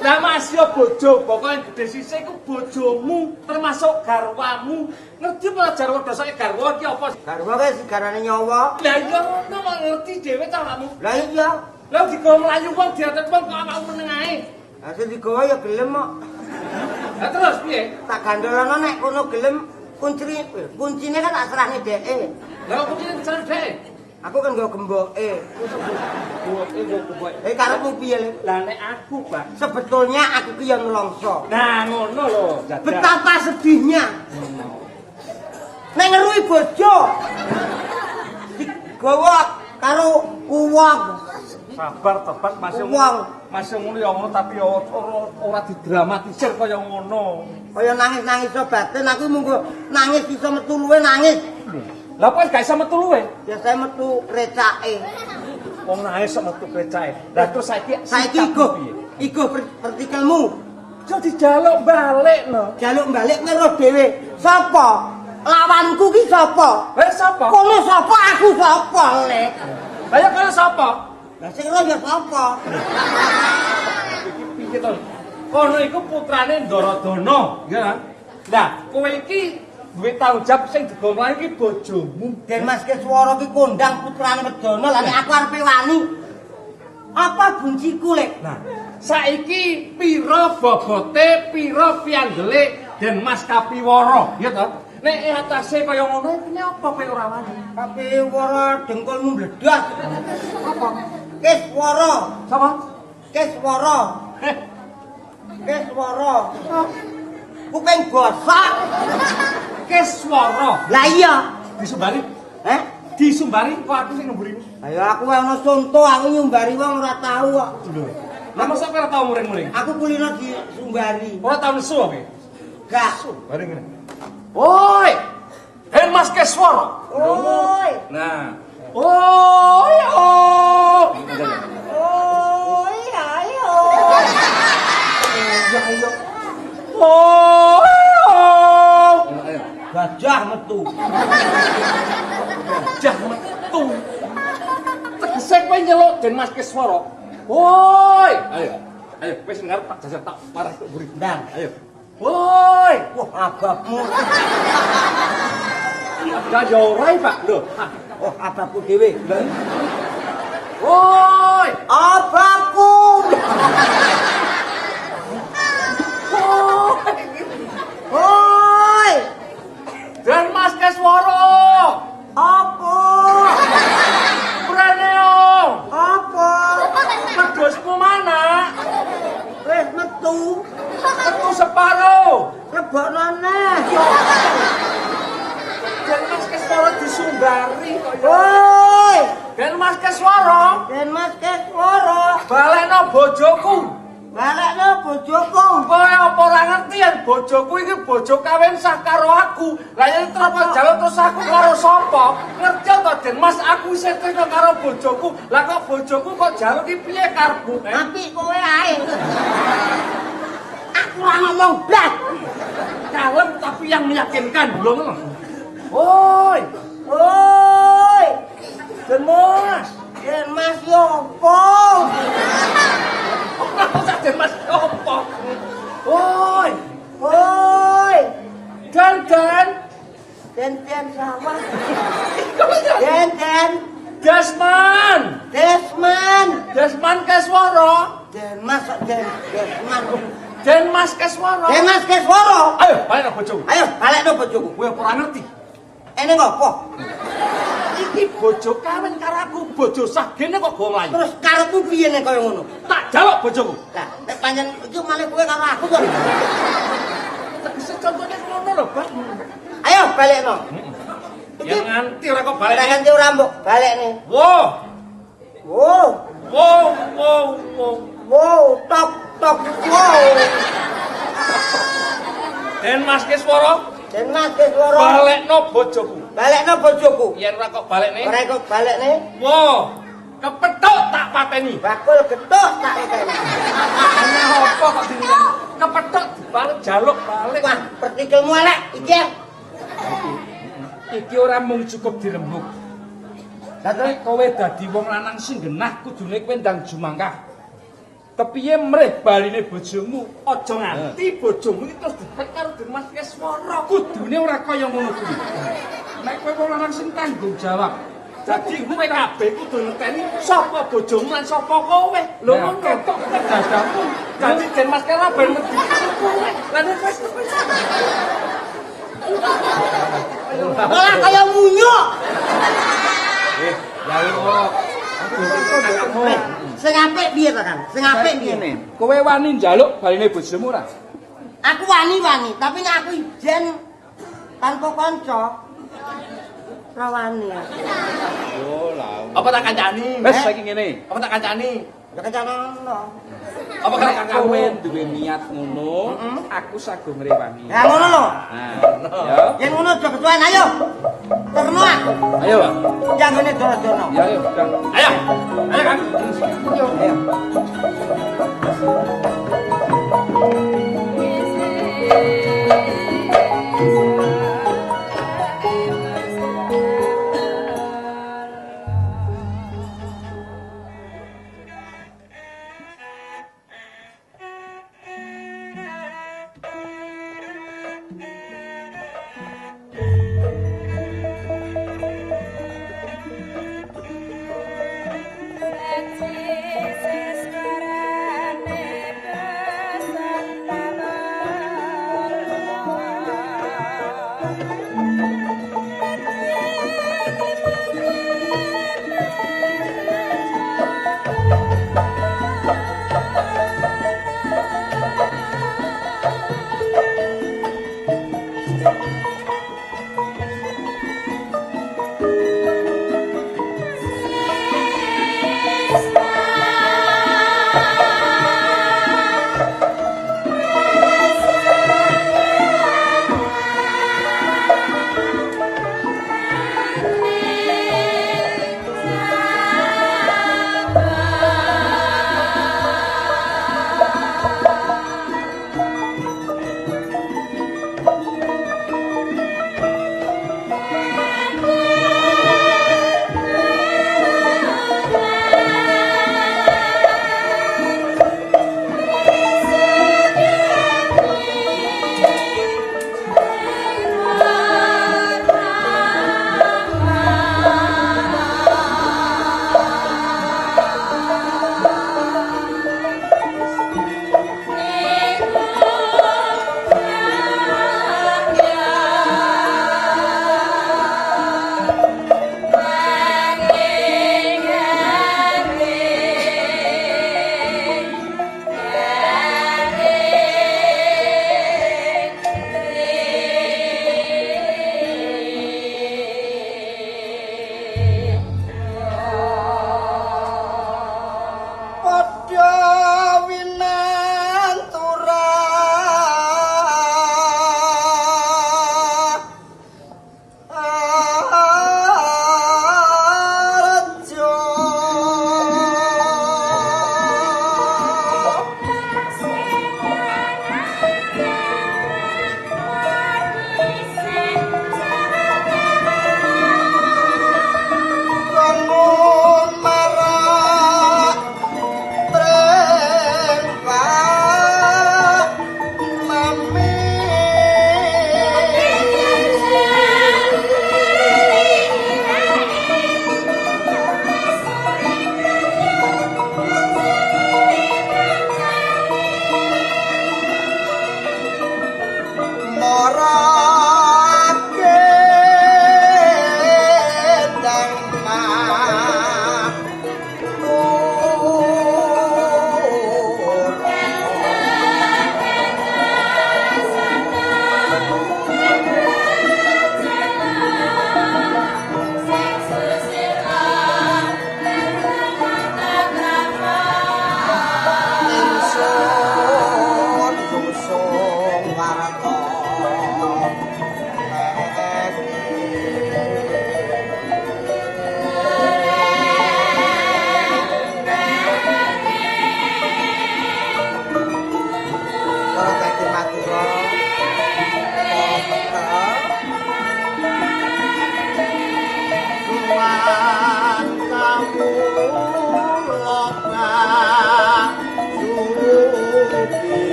Lah Mas yo bojo bokonge gedhe sisih iku bojomu termasuk garwamu. Ngerti apa jarwo dosake garwa iki apa? Garwa kuwi segarane nyawa. Lah iya ngono kok ngerti dhewe ta awakmu. Lah iya. Lah digawa mlayu wong diatet wong kok awakmu meneng ae. Lah sing digawa ya gelem kok. Lah terus piye? Tak gandolono nek kono gelem kuncine kan tak serahne dheke. Lah kok kuncine diserahne dheke? Aku kan nggo gemboke. Gemboke nggo gemboke. Eh karepmu piye, Le? Lah nek aku, Pak. Sebetulnya aku ki ya nelongso. Nah, ngono lho. Betapa sedihnya. Nek ngeruhi bojo digawa karo uwong. Sabar to, Pak, masih Uwong. Masih ngono ya ngono tapi ya ora didramatisir kaya ngono. Kaya nangis-nangis iso batin aku munggo nangis iso metu luwe nangis. Lah kok gak iso metu luwe? Biasane metu recake. Wong nae sok metu krecake. Lah terus saiki Saiki igo pertikelmu. Jo dijaluk balik no. Jaluk balik kowe roh dhewe. Sapa? Lawanku ki sapa? Lah sapa? Kono sapa aku sapa, Lek? Lah ya kono sapa? Lah sing roh ya sapa? Iki piye to? Kono iku putrane Ndaradana, ya kan? Lah, kowe iki duwe tanggung jawab sing digomlani iki bojomu. Den Mas Keswara ki kondang putrane Wedana, lah nek aku arepe wani. Apa bunciku, Lek? Nah, saiki pira bobote, pira pianggele Den Mas Kapiwara, ya to? Nek atase kaya ngono, kene apa kowe ora wani? Kapiwara dengkulmu mbledas. Apa? Keswara. Sapa? Keswara. Keswara. Kuping bosok. Keswara. Lah iya. Disumbari. Heh? Disumbari kok aku sing ngemburimu. Ayo aku ana conto aku nyumbari wong ora tau kok. Lho. Lah mosok kowe ora tau muring-muring? Aku kulino disumbari. Ora tau nesu kowe? Gak. Sumbari ngene. Woi. Den Mas Keswara. Oi. Nah. Oi. Oh. Oi, ayo. Ya ayo. Oi. Oh. Gajah metu. Gajah metu. Tegese kowe nyeluk Den Mas Keswara. Woi. Ayo. Ayo kowe sing ngarep tak jajal tak parah tok mburi. Ndang. Ayo. Woi. Wah, ababmu. Lah ya ora, Pak. Lho. Oh, ababku dhewe. Woi. Ababku. Woi. Den Mas Keswara. Apa? Preneo. Apa? Wedhusmu mana? Wis metu. Metu separo. Lebokno neh. Den Mas Keswara disumbari kok ya. Woi. Den Mas Keswara, Den Mas Keswara, balekno bojoku. Balekno bojoku. Kowe apa ora ngerti yen bojoku iki bojo kawin sah karo aku. Lah yen terus jaluk terus aku karo sapa? Ngerti to Den Mas aku isih tresno karo bojoku. Lah kok bojoku kok jaluk iki piye karepmu? Apik kowe ae. Aku ora ngomong blas. Kalem tapi yang meyakinkan lho ngono. Woi, Woi. Den Mas. Den Mas yo opo? Ora usah Den Mas opo. Woi, Woi. Dan Dan Den Den sawah. Den Den Desman. Desman. Desman Keswara. Den Mas Den Desman. Den Mas Keswara. Den Mas Keswara. Ayo balekno bojoku. Ayo balekno bojoku. Kowe apa ora ngerti? Ene ngopo? Iki bojo kawin karo aku, bojo sah gene kok go mlayu. Terus karepmu piye nek kaya ngono? Tak jaluk bojoku. Lah, nek pancen iki malah kowe karo aku kok. Tegese contone ngono lho, Pak. Ayo balekno. Ya nganti ora kok balekne. Ora nganti ora mbok balekne. Wo. Wo. Wo wo wo. Wo tok tok wo. Den Mas Keswara, Den Mas Keswara. Balekno bojoku. Balekno bojoku. Yen ora kok balekne. Ora kok balekne. Wo. Kepethuk tak pateni. Bakul gethuk tak pateni. Ana apa kok dinilai? Kepethuk dibalik jaluk balik. Wah, pertikelmu elek iki. Iki ora mung cukup dirembuk. Lah nek kowe dadi wong lanang sing genah kudune kowe ndang jumangkah. Kepiye mreh baline bojomu? Aja nganti bojomu iki terus dipek karo Den Mas Keswara. Kudune ora kaya ngono kuwi. Nek kowe wong lanang sing tanggung jawab. Dadi kowe kabeh kudu ngerteni sapa bojomu lan sapa kowe. Lho ngono ketok kedadamu. Dadi Den Mas Keswara ben wedi kowe. Lah nek wis malah kaya munyuk. Ya kok. Sing apik piye to, Kang? Sing apik piye? Kowe wani njaluk baline bojomu ora? Aku wani-wani, tapi nek aku ijen tanpa kanca ora wani. Oh, lah. Apa tak kancani? Wis saiki ngene. Apa tak kancani? Ya kancanono. Apa karo kowe duwe niat ngono, aku sago ngrewangi. Ya ngono lho. Nah, ya. Yen ngono aja kesuwen, ayo. Terno aku. Ayo, Pak. Yang ngene Duryudana. Ya, ayo, Kang. Ayo. Ayo, Kang. Ayo.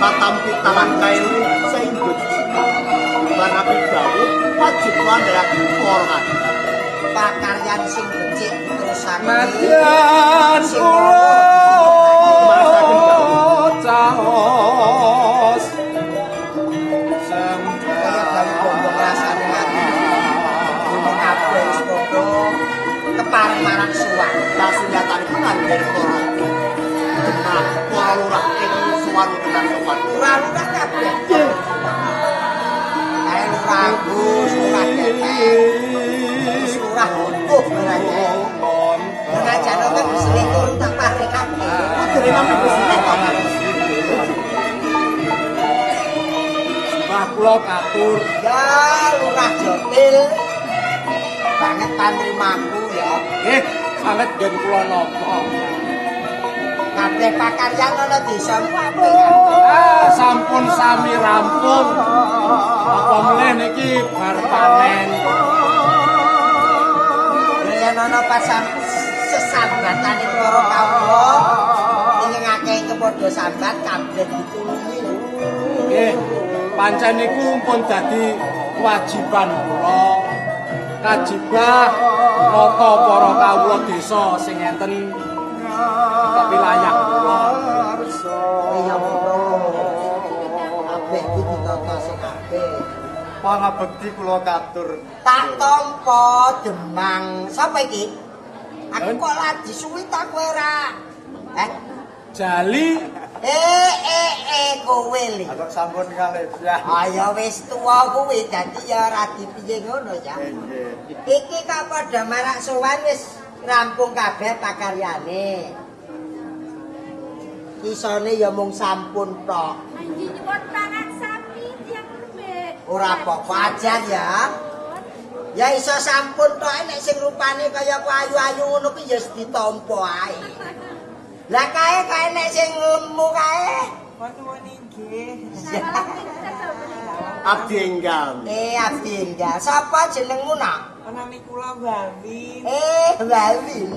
Katampi tanah kairu saengga cicita. Manapi dawuh wajib ngandharaken para kadang. Pakaryan sing becik terusake. Nadyan kula caos kaya gawe bombong rasane ati. pareng marang suwan. Kasunyatanipun anggen para demang, para lurah ing sowan wonten sowan. Lurah-lurah kabeh. Kae lurah Agus, lurah Kepek. Wis lurah hukum barangnya. Senajan kan selingkuh tak pare kabeh. Kudune nampi besine to. Mbah kula katur. Ya Lurah Jotil. Banget panrimaku ya. Nggih, sanget ngen kula napa. Kabeh pakaryan ana desamu apik. Ah, sampun sami rampung. Apa meneh niki bar panen. Yen ana pasam sesambatane para kawula ing akeh padha sambat kabeh ditulungi. Nggih, pancen niku pun dadi kewajiban kula. Kajibah nata para kawula desa sing enten tapi layak kula. Iya kabeh iki ditata sing apik. Pangabekti kula katur. Tak tampa Demang. Sapa iki? Aku kok lagi suwi ta kowe ora? Eh? Jali. Kowe li. Aku sampun kalih. Ah ya wis tuwa kuwi dadi ya ora dipiye ngono ya. Nggih. Iki kok padha marak sowan wis rampung kabeh pakaryane. Isone ya mung sampun tok. Nggih nyuwun pangan sapi tiyang nembe. Ora apa-apa ajar ya. Ya iso sampun tok nek sing rupane kaya ayu-ayu ngono kuwi ya ditampa ae. Lah kae kae nek sing lemu kae. Nuwun inggih. Abdi enggal. Abdi enggal. Sapa jenengmu, Nak? Nami kula Walwin. Walwin.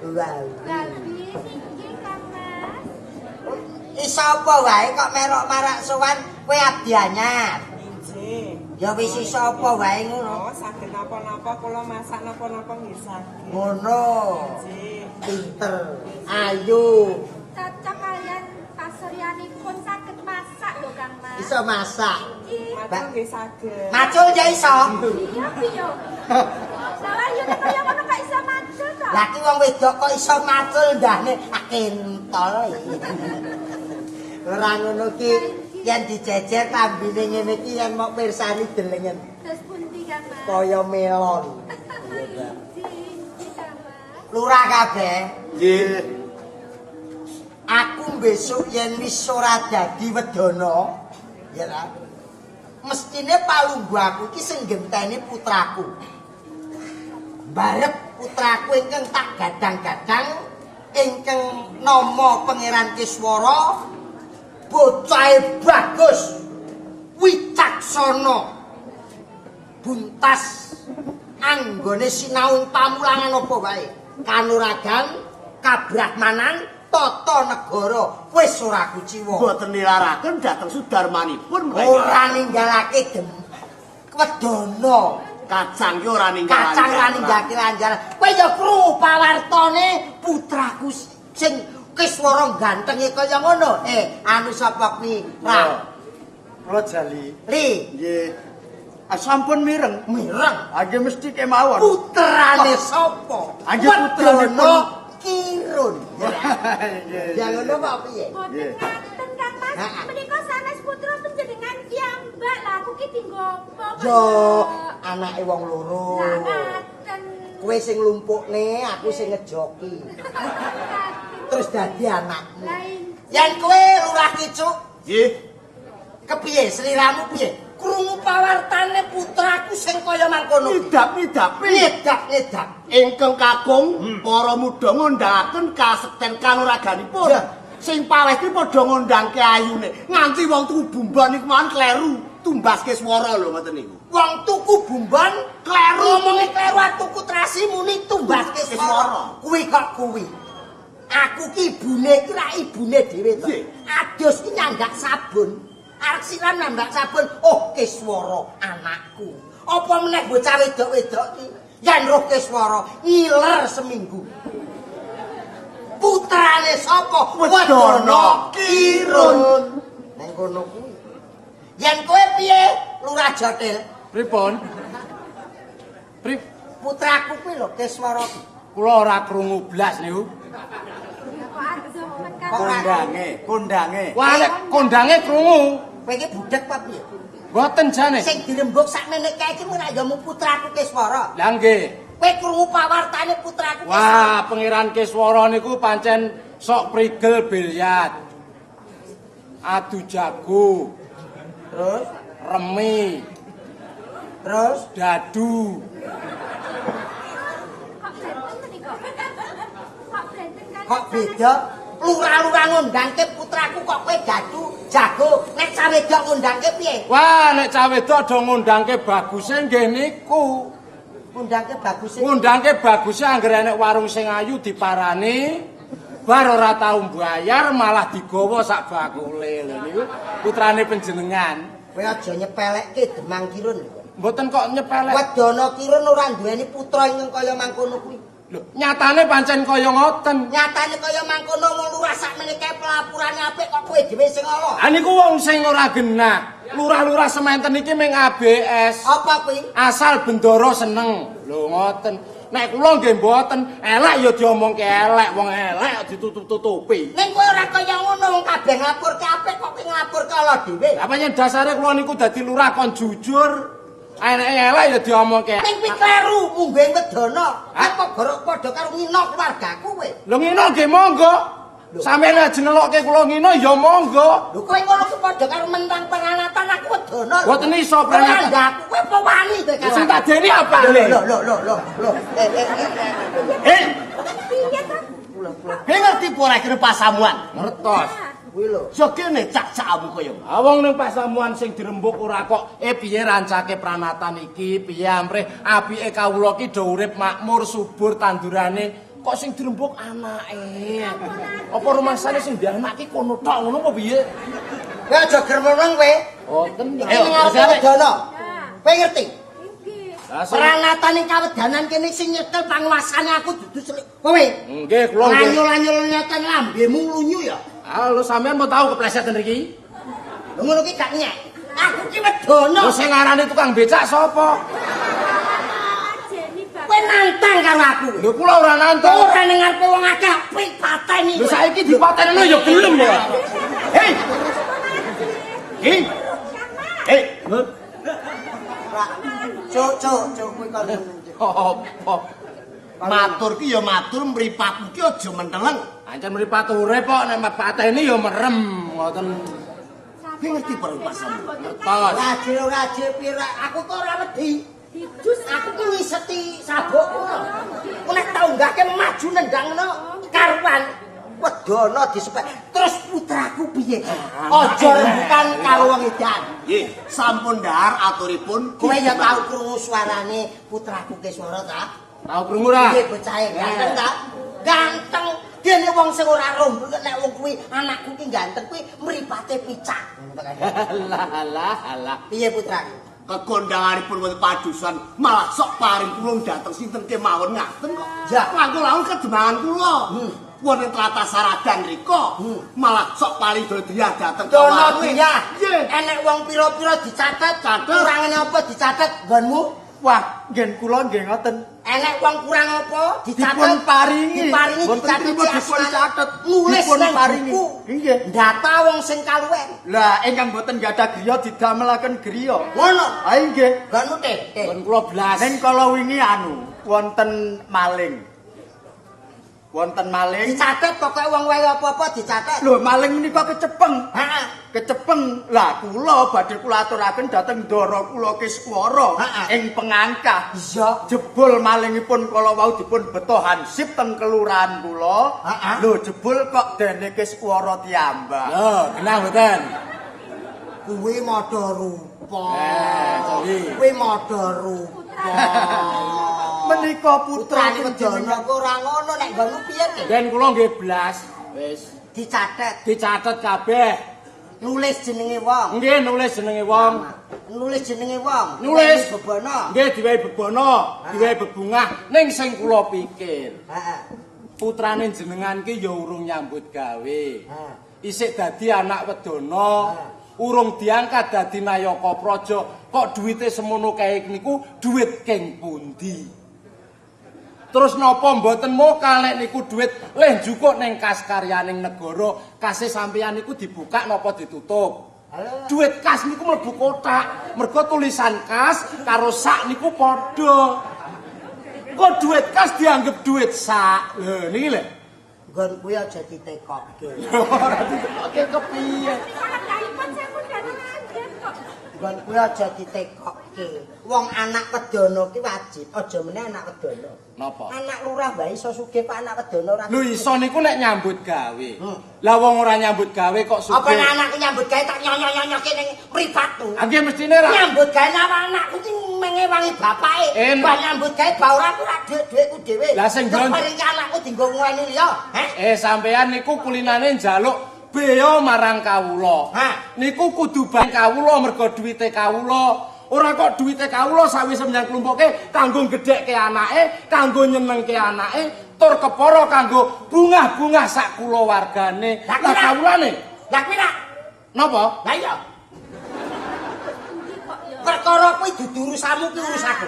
Walwin. Walwin inggih, Kang Mas. Iso apa wae kok merok marak sowan kowe abdi anyar. Inggih. Ya wis iso apa wae ngono. Oh, saged napa-napa kula masak napa-napa nggih saged. Ngono. Inggih. Pinter, ayu. Cocok kalian pasuryanipun saged masak lho, Kang Mas. Iso masak. Inggih. Macul nggih saged. Macul ya iso. Iya piye? Lah yo nek kaya ngono kok iso macul to? Lah ki wong wedok kok iso macul ndahne kentol. Ora ngono ki yen dijejer klambine ngene iki yen mok pirsani delengen. Terus pundi, Kang Mas? Kaya melon. Inggih, Kang Mas. Lurah kabeh. Nggih. Aku besok yen wis ora dadi wedana, ya ta. Mestine palungguh aku iki sing genteni putraku. Barep putraku ingkang tak gadang-gadang ingkang nama Pangeran Kiswara, bocahe bagus, wicaksana, buntas anggone sinau ing pamulangan apa wae, kanuragan, kabrahmanan, tata negara wis ora kuciwa. Mboten nilaraken dhateng sudarmanipun mereka. Ora ninggalake wedana. Kacang ki ora ninggalake. Kacang ora ninggalake lanjaran. Kowe ya krungu pawartane putraku sing Kiswara gantenge kaya ngono. Anu sapa kuwi? Ra. Kula Jali. Li. Nggih. Sampun mireng. Mireng. Nggih mesti kemawon. Putrane sapa? Nggih putranipun Kirun. Ya ngono kok piye? Boten ngaten, Kang Mas. Menika sanes putra panjenengan piyambak. Lah aku ki dinggo apa? Yo, anake wong loro. Lah ngaten. Kowe sing lumpukne, aku sing ngejoki. Terus dadi anakmu. Yen kowe Lurah Kicuk, nggih. Kepiye sliramu piye? Krungu pawartane putraku sing kaya mangkono. Nidap-nidapi. Nidap-nidap. Ingkang kakung para muda ngundhangaken kasekten kanuraganipun. Sing pawesti padha ngundangke ayune. Nganti wong tuku bumbon niku mawon kleru tumbaske swara lho ngoten niku. Wong tuku bumbon kleru ngomongi kleru tuku trasi muni tumbaske swara. Kuwi kok kuwi. Aku ki ibune iki ra ibune dhewe to. Adus ki nyandak sabun. Arep siram nambah sabun, oh Kiswara anakku. Apa meneh bocah wedok-wedok iki yen roh Kiswara ngiler seminggu. Putrane sapa? Wedana Kirun. Nang kono kuwi. Yen kowe piye, Lurah Jotil? Pripun? Putraku kuwi lho Keswara. Kula ora krungu blas niku. Kondange, kondange. Wah, nek kondange krungu. Kowe iki budhek apa piye? Mboten jane. Sing dirembug sakmene kae iki ora ya mu putraku Keswara. Lah nggih. Kowe krungu pawartane putraku Keswara. Wah, Pangeran Keswara niku pancen sok prigel biliar. Adu jago. Terus remi. Terus dadu. Kok beda? Lurah-lurah ngundangke putraku kok kowe dadu jago. Nek cah wedok ngundangke piye? Wah, nek cah wedok do ngundangke baguse nggih niku. Ngundangke baguse. Ngundangke baguse anggere enek warung sing ayu diparani, bar ora tau mbayar malah digawa sak bakule. Lho niku putrane panjenengan. Kowe aja nyepelekke Demang Kirun. Mboten kok nyepelek. Wedana Kirun ora duweni putra ingkang kaya mangkono kuwi. Lho, nyatane pancen kaya ngoten. Nyatane kaya mangkono wong lurah sakmene kae pelapurane apik kok kowe dhewe sing ala. Ha niku wong sing ora genah. Lurah-lurah sementen iki ming ABS. Apa kuwi? Asal bendara seneng. Lho ngoten. Nek kula nggih mboten, elek ya diomongke elek, wong elek ditutup-tutupi. Ning kowe ora kaya ngono, wong kabeh nglapurke apik kok kowe nglapurke ala dhewe. Lah pancen dasare kula niku dadi lurah kon jujur. Eneke elek ya diomongke. Ning kuwi kleru mungguhe wedana. Apa gorok padha karo ngino keluargaku kowe? Lho ngino nggih monggo. Sampeyan ajeng ngelokke kula ngino ya monggo. Lho kowe ngono ku padha karo mentang pranatan aku wedana. Mboten iso pranatan. Aku kowe apa wani kowe karo. Sing tak deni apane? Lho lho lho lho lho. Eh. Piye to? Kowe ngerti apa ora kira pasamuan? Ngertos. Kuwi lho. Jogene cak-cakmu kaya. Ah wong ning pasamuan sing dirembug ora kok piye rancake pranatan iki, piye amrih apike kawula ki do urip makmur subur tandurane kok sing dirembug anake. Apa rumasane sing ndek anak ki kono tok ngono apa piye? Kowe aja gremeneng kowe. Boten. Iki ning ngarepe wedana. Kowe ngerti? Nggih. Pranatan ing kawedanan kene sing nyekel panguasane aku dudu selik. Kowe. Nggih, kula nggih. Lanyul-lanyul nyeten lambemu lunyu ya. Ah, lho sampean mau tau kepleset nriki? Lho ngono ki gak nyek. Aku ki wedana. Lho sing ngarani tukang becak sapa? Kowe nantang karo aku. Lho kula ora nantang. Ora ning ngarepe wong akeh pateni. Lho saiki dipateni ya gelem ya. Hei. Hei. Hei. Cuk cuk cuk kuwi kok. Apa? Matur ki ya matur mripatmu ki aja menteleng. Ancen mripat urip kok nek pateni ya merem ngoten. Kowe ngerti pasamu? Ngertos. Rajil-rajil pira aku kok ora wedi. Aku ki ngiseti sabukku. Ku nek tau nggake maju nendang ngono karuan. Wedana disepek. Terus putraku piye? Aja rembukan karo wong edan. Nggih, sampun ndahar aturipun. Kowe ya tau krungu suarane putraku Keswara ta? Tau krungu ra? Piye bocahe ganteng ta? Ganteng. Dene wong sing ora rombol nek wong kuwi anakku ki ganteng kuwi mripate picak. Alah alah alah. Piye putraku? Kekondanganipun wonten padusan malah sok paring kula dhateng sinten kemawon ngaten kok. Ya, langkung laun kedemangan kula. Wonten tlatah Saradan rika malah sok paling dodiyah dhateng Dono diyah. Enek wong pira-pira dicatet, kurangane apa dicatet nggonmu? Wah, nggen kula nggih ngoten. Enek wong kurang apa dicatet, dipun paringi, diparingi dicatet, dipun catet, nulis dipun nang paringi. buku. Nggih. Ndata wong sing kaluwen. Lah ingkang boten gadah griya didamelaken griya. Ngono. Ha nggih. Nggonmu teh. Nggon kula blas. Ning kala wingi anu wonten maling. Wonten maling. Dicatet pokoke wong wae apa-apa dicatet. Lho maling menika kecepeng. Heeh. Kecepeng. Lah kula badhe kula aturaken dhateng ndara kula Kiswara ing pengangkah. Iya. Jebul malingipun kala wau dipun beto hansip teng kelurahan kula. Lho jebul kok dene Kiswara tiyambak. Lho, genah mboten? Kuwi madha rupa. Kuwi Kuwi madha rupa. Menika putra Putrane wedana kok ora ngono nek nggonmu piye te? Nggen kula nggih blas. Wis Dicatet, dicatet kabeh. Nulis jenenge wong. Nggih nulis jenenge wong. Nulis jenenge wong. Nulis. Bebana. Nggih diwehi bebana, diwehi bebungah. Ning sing kula pikir, Heeh. putrane jenengan ki ya urung nyambut gawe. Isik dadi anak wedana, urung diangkat dadi nayaka praja, kok duwite semono kae niku duit king pundi? Terus napa mboten mokal nek niku duit leh njukuk ning kas karyaning negara, kase sampeyan niku dibuka napa ditutup? Duit kas niku mlebu kotak, mergo tulisan kas karo sak niku padha. Kok duit kas dianggep duit sak? Lho niki lho. Nggon kuwi aja ditekokke. Ora ditekokke kepiye? Nggon kuwi aja ditekokke. Wong anak wedana ki wajib, aja meneh anak wedana. Napa? Anak lurah wae iso sugih kok anak wedana ora. Lho iso niku nek nyambut gawe. Lah wong ora nyambut gawe kok sugih. Apa nek anakku nyambut gawe tak nyonyo-nyonyoke ning mripatku. Ah nggih mestine ra. Nyambut gawe anakku ki mengewangi bapake. Bah nyambut gawe bah ora ku ra dhuwit-dhuwitku dhewe. Lah sing blonjo anakku dienggo ngweni liya. Heh. Sampeyan niku kulinane njaluk bea marang kawula. Niku kudu bang kawula mergo duwite kawula. Ora kok duwite kawula sawise menyang klumpuke kanggo gedhekke anake, kanggo nyenengke anake, tur kepara kanggo bungah-bungah sak kulawargane. Lah kawulane. Lah kuwi ra. Napa? Lah iya. Perkara kuwi dudu urusanmu kuwi urusanku.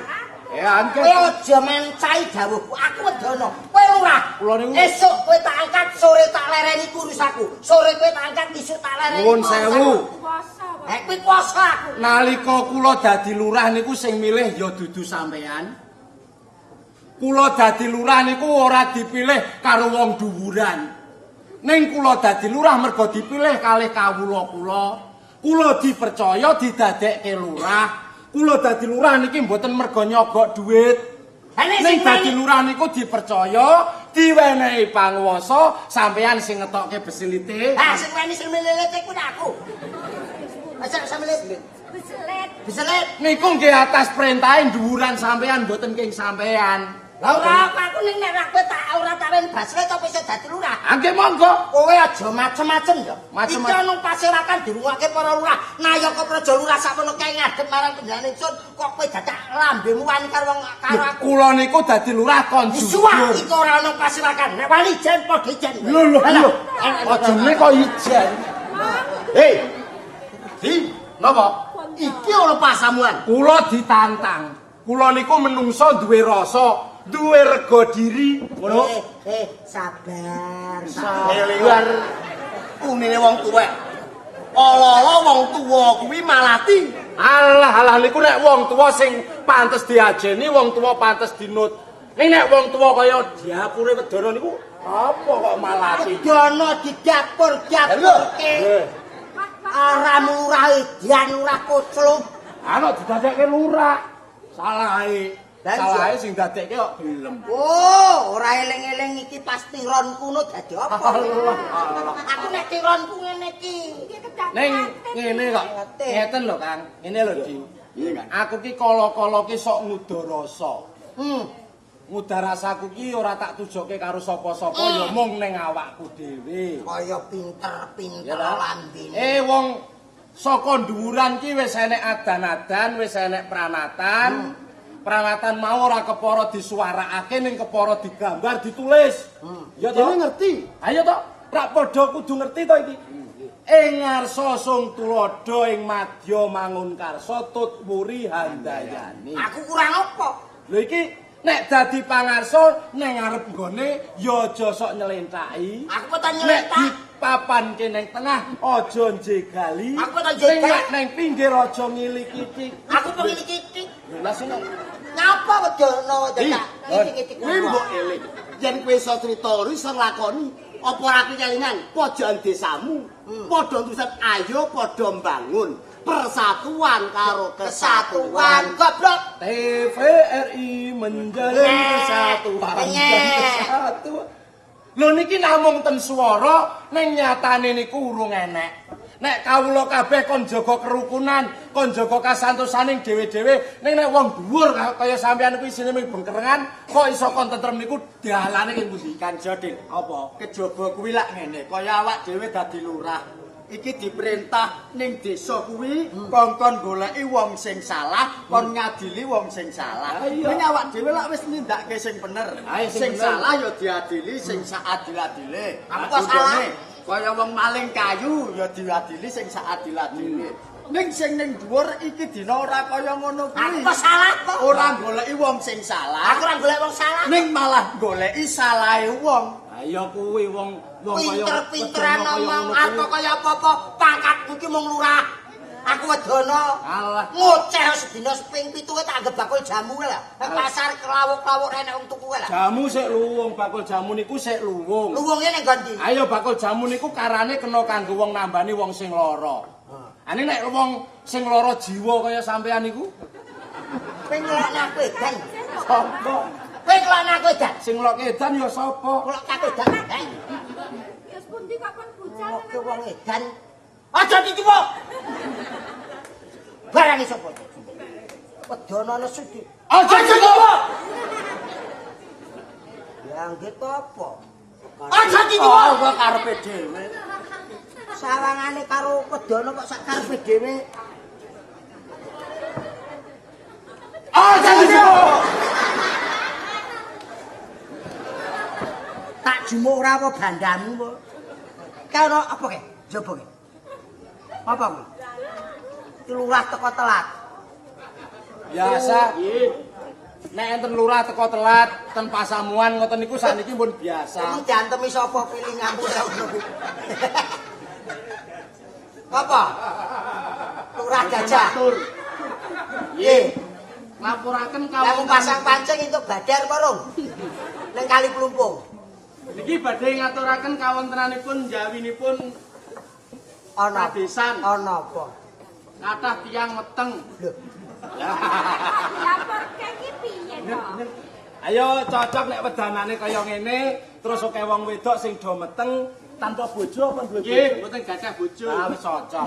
Ya kowe aja mancai dawuhku. Aku wedana. Kowe lurah. Kula niku esuk kowe tak angkat, sore tak lereni ku urusanku. Sore kowe tak angkat, isuk tak lereni. Nuwun sewu. Kuwi kuasa aku. Nalika kula dadi lurah niku sing milih ya dudu sampean. Kula dadi lurah niku ora dipilih karo wong dhuwuran. Ning kula dadi lurah mergo dipilih kalih kawula kula. Kula dipercaya didadekke lurah. Kula dadi lurah niki mboten mergo nyogok dhuwit. Ning dadi lurah niku dipercaya, diwenehi panguwasa, sampean sing ngetokke besilite. Ha sing weni sing milih kuwi aku. Aja sampeyan beselet. Beselet. Niku nggih atas perintahe dhuwuran sampean mboten king sampean. Lah ora aku ning nek kowe tak ora tak wen baslet apa iso dadi lurah. Ah nggih monggo. Kowe aja macem-macem ya. Iki ana pasirakan dirungokke para lurah. Nayaka praja lurah sakmono kae ngadep marang panjenengan ingsun kok kowe dadak lambemu wani karo wong karo aku. Kula niku dadi lurah kon jujur. Suwak iki ora ana pasirakan. Nek wani ijen padha ijen. Lho lho lho. Ajane kok ijen. Hei. Di, napa? Iki ana pasamuan. Kula ditantang. Kula niku menungso duwe rasa, duwe rega diri. Ngono. Sabar, sabar. Unine wong tuwek. Ala-ala wong tuwa kuwi malati. Alah alah niku nek wong tuwa sing pantes diajeni, wong tuwa pantes dinut. Ning nek wong tuwa kaya diapure wedana niku apa kok malati? Wedana didapur-dapurke. Ora murah edan ora kocluk. Ana didadekke lurah. Salahe. Salahe sing dadekke kok gelem. Oh, ora eling-eling iki pas tiron kuno dadi apa? Aku nek tironku ngene iki. Ning ngene kok. Ngeten lho, Kang. Ngene lho, Di. Aku ki kala-kala ki sok nguda rasa. Nguda rasaku ki ora tak tujoke karo sapa-sapa ya mung ning awakku dhewe. Kaya pinter-pinter lambene. Wong saka dhuwuran ki wis enek adan-adan, wis enek pranatan. Pranatan mau ora kepara disuwarakake ning kepara digambar, ditulis. Ya to? Dene ngerti. Ayo to, rak padha kudu ngerti to iki. Ing ngarsa sung tuladha ing madya mangun karsa tut wuri handayani. Aku kurang apa? Lho iki nek dadi pangarsa nang ngarep nggone ya aja sok nyelenthaki. Aku kok nyelenthak. Nek dipapanke nang tengah aja njegali. Aku kok njegal. Nek nang pinggir aja ngiliki-iki. Aku kok ngiliki-iki. Lha sing nyapa wedana dadak ngiti-ngiti kuwi mbok eling. Yen kowe iso crita iso nglakoni apa ora kelingan pojokan desamu. Padha tulisan ayo padha mbangun persatuan karo kesatuan. Goblok. TVRI menjalin kesatuan. Kesatuan. Lho niki namung ten swara ning nyatane niku urung enek. Nek kawula kabeh kon jaga kerukunan, kon jaga kasantosaning dhewe-dhewe, ning nek wong dhuwur kaya sampeyan kuwi isine mung bengkerengan, kok iso kon tentrem niku dalane ing pundi? Kanca Dik, apa? Kejaba kuwi lak ngene, kaya awak dhewe dadi lurah. Iki diperintah ning desa kuwi kongkon goleki wong sing salah, kon ngadili wong sing salah. Ning awak dhewe lak wis nindakake sing bener. Sing salah ya diadili sing saadil-adile. Apa salah? Kaya wong maling kayu ya diadili sing saadil-adile. Ning sing ning dhuwur iki dina ora kaya ngono kuwi. Aku salah kok. Ora goleki wong sing salah. Aku ora golek wong salah. Ning malah goleki salahe wong. Ha iya kuwi wong wong kaya pinter-pinteran ngomong aku kaya apa-apa, pangkatku ki mung lurah. Aku wedana. Ngoceh sedina seping 7 tak anggap bakul jamu lho. Nang pasar klawuk-klawuk enek wong tuku lho. Jamu sik luwung, bakul jamu niku sik luwung. Luwunge ning nggon ndi? Ayo bakul jamu niku karane kena kanggo wong nambani wong sing lara. Ane nek wong sing lara jiwa kaya sampean niku kowe ngelokne aku edan. Sapa? Kowe ngelokne aku edan. Sing ngelokke edan ya sapa? Ngelokke aku edan. Ya sepundi kok kon bujal wong edan. Aja ditipu. Barang sapa? Wedana nesu iki. Aja ditipu. Ya nggih apa? Aja ditipu. Oh, karepe dhewe. Sawangane karo wedana kok sak karepe dhewe. Aja ditipu. Tak jumuk ora apa bandamu kok. Kae ono apa ke? Jopo ke? Apa kuwi? Lurah teko telat. Biasa. Nek enten lurah teko telat ten pasamuan ngoten niku sakniki pun biasa. Iki diantemi sapa pilih ngampun ngono kuwi. Apa? Lurah gajah. Nggih. Ngapuraken kawon pasang pancing entuk badar apa rung? Ning kali Plumpung. Niki badhe ngaturaken kawontenanipun jawinipun ana kadesan. Ana apa? Kathah tiyang meteng. Lho. Laporke iki piye to? Ayo cocok nek wedanane kaya ngene, terus akeh wong wedok sing do meteng tanpa bojo apa duwe bojo? Nggih, mboten gadah bojo. Ah wis cocok.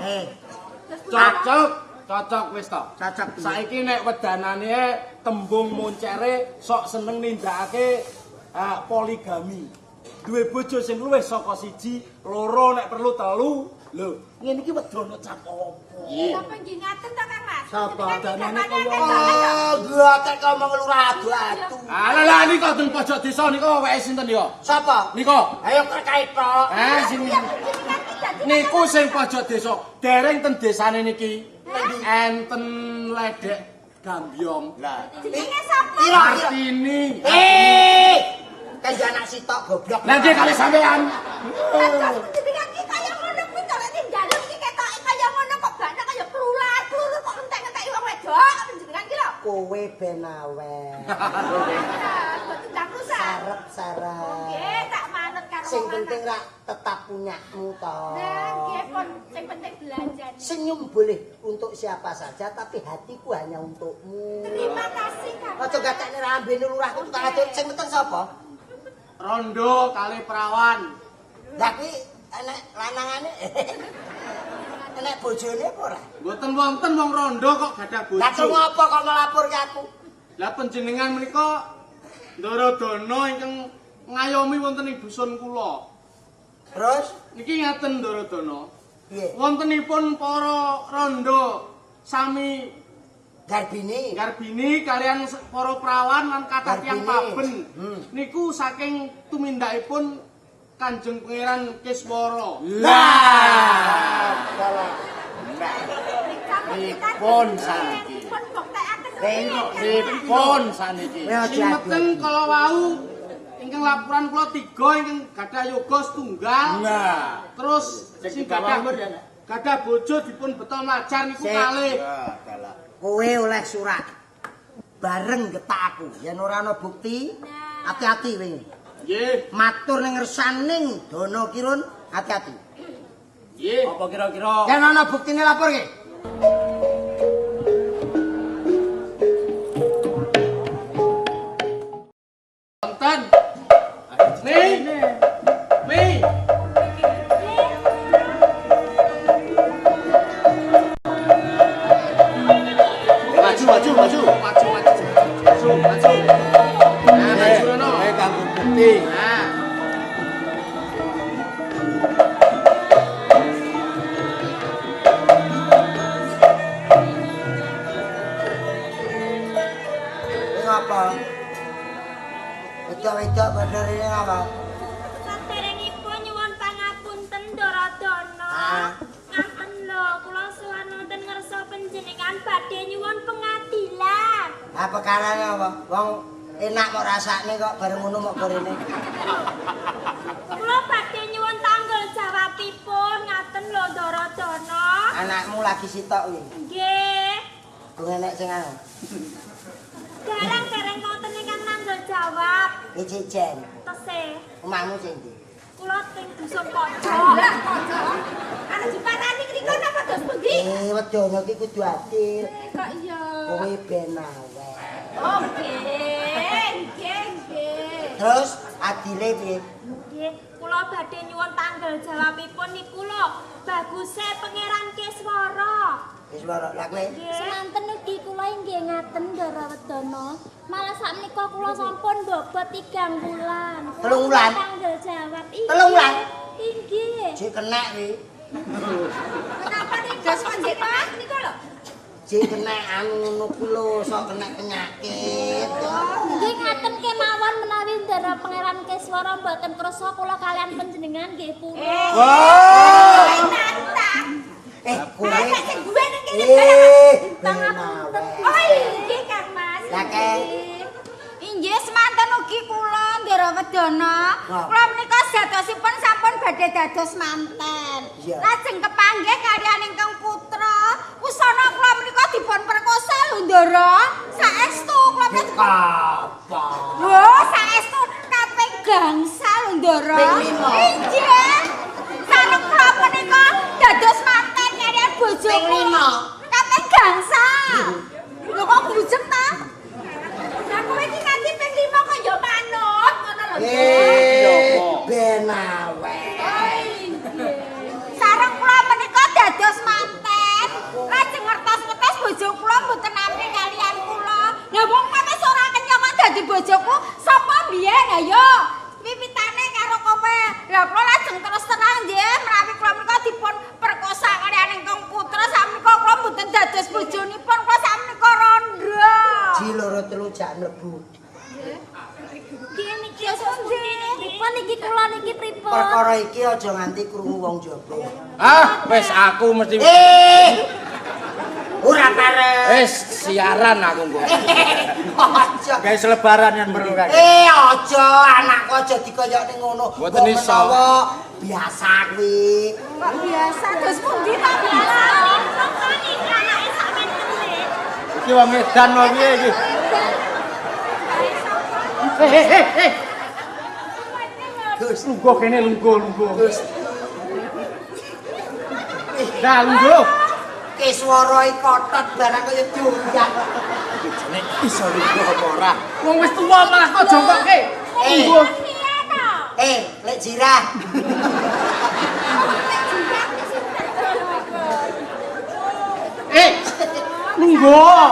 Cocok, cocok wis to. Cocok. Saiki nek wedanane tembung moncere sok seneng nindakake poligami. Duwe bojo sing luwih saka siji, loro nek perlu telu. Lho, ngene iki wedana cap apa? Napa nggih ngaten to Kang Mas? Sapa danane kaya oh, gatek ngomong lurah adu-adu. Alah lah nika teng pojok desa nika weke sinten nika? Sapa? Nika. Ayo terkait tok. Eh sing niku sing pojok desa. Dereng ten desane niki. Enten ledek gambyong. Lah, jenenge sapa? Kartini. Eh, kaya anak sitok goblok. Lah nggih kali sampean. Jenengan iki kaya ngono kuwi to lek ning dalem iki ketoke kaya ngono kok bakne kaya klular-klulur kok entek-enteki wong wedok jenengan iki lho. Kowe ben awet. Mboten ndang rusak. Sarep-sarep. Nggih, tak manut karo sing penting rak tetap punyamu to. Lah nggih pun sing penting belanjane. Senyum boleh untuk siapa saja tapi hatiku hanya untukmu. Terima kasih Kang. Aja gatekne rambene lurah tukang aduk sing meteng sapa? Rondo kali perawan. Lah kuwi enek lanangane. Enek bojone apa ora? Mboten wonten wong rondo kok gadah bojo. Lah terus ngopo kok melaporke aku? Lah panjenengan menika Ndaradana ingkang ngayomi wonten ing dusun kula. Terus niki ngaten Ndaradana. Piye? Wontenipun para rondo sami Garbini. Garbini kalian para perawan lan kathah tiyang paben. Niku saking tumindakipun Kanjeng Pangeran Kiswara. Lah. Pripun saniki? Pripun saniki? Sing meteng kala wau ingkang laporan kula tiga ingkang gadah yoga setunggal. Nah, terus sing gadah bojo dipun beto mlajar niku kalih. Kowe oleh surat bareng getak aku yen ora ana bukti hati-hati kowe. Nggih. Matur ning ngersaning Dana Kirun hati-hati. Nggih. Apa kira-kira? Yen ana buktine laporke. Wonten. Nih. Mi. Maju, maju, maju. Maju, maju. Maju, maju. Nah, maju rono. Kanggo bukti. Nah. Ini apa? Wedok-wedok bener ini apa? Saderengipun nyuwun pangapunten Ndaradana. Ngaten lho, kula suwan wonten Panjenengan badhe nyuwun pengadilan. Ha perkarane apa? Wong enak kok rasakne kok bareng ngono mok gorene. Kula badhe nyuwun tanggul jawabipun ngaten lho Ndara Dana. Anakmu lagi sitok kuwi. Nggih. Gung enek sing anu. Dereng-dereng wonten ingkang nanggul jawab. Iki jen. Tesih. Omahmu sing ndi? Kula teng dusun pojok. Lah pojok. Ana diparani ngriko napa dos pundi? Wedana iki kudu adil. Kok iya. Kowe ben awet. Oh nggih, nggih, nggih. Terus adile piye? Nggih, kula badhe nyuwun tanggel jawabipun niku lho. Baguse Pangeran Keswara. Keswara, lha kowe? Semanten ugi kula inggih ngaten Ndara Wedana. Malah sakmenika kula sampun bobot 3 wulan. 3 wulan? Tanggel jawab iki. 3 wulan? Inggih. Jek kenek kuwi. Kenapa nih dos pundi Pak niku lho? Jek kenek anu ngono ku lho, sok kenek penyakit. Nggih ngaten kemawon menawi Ndara Pangeran Keswara mboten kersa kula kalian panjenengan nggih purun. Wah. Kowe sing duwe ning kene barang. Pangapunten. Oh inggih Kang Mas. Lah ke inggih semanten ugi kula Ndara Wedana. Kula menika sejatosipun sampun badhe dados manten. Lajeng kepanggih kaliyan ingkang putra. Wusana kula menika dipun perkosa lho Ndara. Saestu kula menika. Apa? Lho saestu kaping gangsal lho Ndara. Inggih. Sareng kula menika dados manten kaliyan bojo kula. Kaping gangsal. Lho kok bujeng ta? Lah kowe iki nganti ping 5 kok ya manut ngono lho. Ben awet. Sareng kula menika dados manten. Lajeng ngertos-ngertos bojo kula mboten nampi kaliyan kula. Lah wong kowe wis ora kenyang kok dadi bojoku, sapa mbiyen ayo? Wiwitane karo kowe. Lah kula lajeng terus terang nggih menawi kula menika dipun perkosa kaliyan ingkang putra sakmenika kula mboten dados bojonipun kula sakmenika randha. Ji loro telu jak mlebu. Nggih niki pripun niki kula niki pripun? Perkara iki aja nganti krungu wong jaba. Ah, wis aku mesti Ora pareng. Wis siaran aku engko. Aja. Gawe selebaran yang perlu kae. Aja anakku aja dikoyokne ngono. Mboten iso. Biasa kuwi. Kok biasa dos pundi ta biasa? Anake sakmentene. Iki wong edan wong piye iki? Gus, lungguh kene lungguh. Gus. Nah, lungguh. Keswara iki kotot barang kaya junggang. Nek iso lungguh apa ora? Wong wis tuwa malah kok jongkokke. Lungguh. Lek jirah. Lungguh.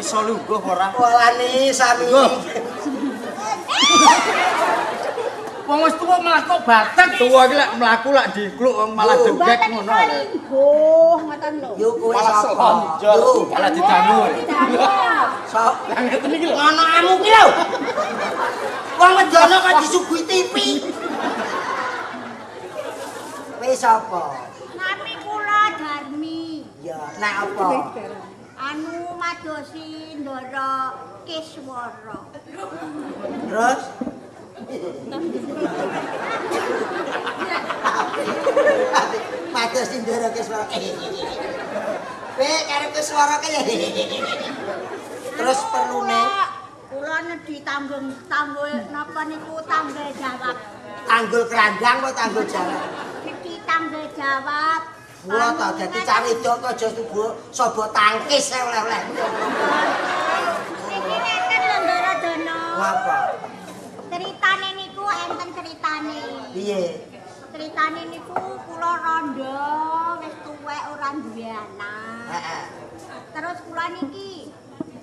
Iso lungguh ora? Walane sami. Wong wis tuwa malah kok batek. Tuwa iki lek mlaku lek dikluk wong malah degek ngono lho. Lungguh ngoten lho. Yo kowe sapa? Malah didangu. Sok. Lah ngeten iki lho. Ngono amu ki lho. Wong wedana kok disuguhi TV. Kowe sapa? Nami kula Darmi. Ya, nek apa? Anu madosi Ndara Keswara. Terus? Madosi Ndara Keswara. Kowe karo Keswara kaya. Terus perlune kula nedhi tanggung tanggul napa niku tanggul jawab. Tanggul kerandang apa tanggul jawab? Nedhi tanggul jawab. Kula ta dadi cah wedok aja subuh saba tangkis oleh-oleh. Niki ngeten lho Ndara Dana. Ngapa? Ceritane niku enten ceritane. Piye? Ceritane niku kula rondo wis tuwek ora duwe anak. Heeh. Terus kula niki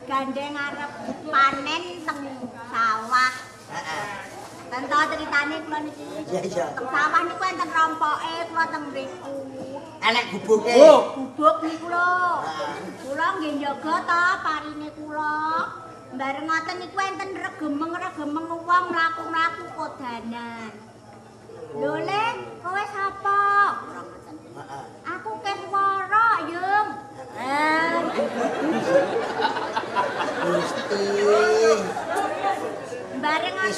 gandeng arep panen teng sawah. Heeh. Tento ceritane kula niki. Iya, iya. Teng sawah niku enten rompoke kula teng mriku. Enek gubuke. Gubuk niku lho. Kula nggih njaga ta parine kula. Bareng ngoten niku enten regemeng-regemeng wong mlaku-mlaku kodanan. Lho Le, kowe sapa? Kula ngoten. Heeh. Aku Keswara, Yung.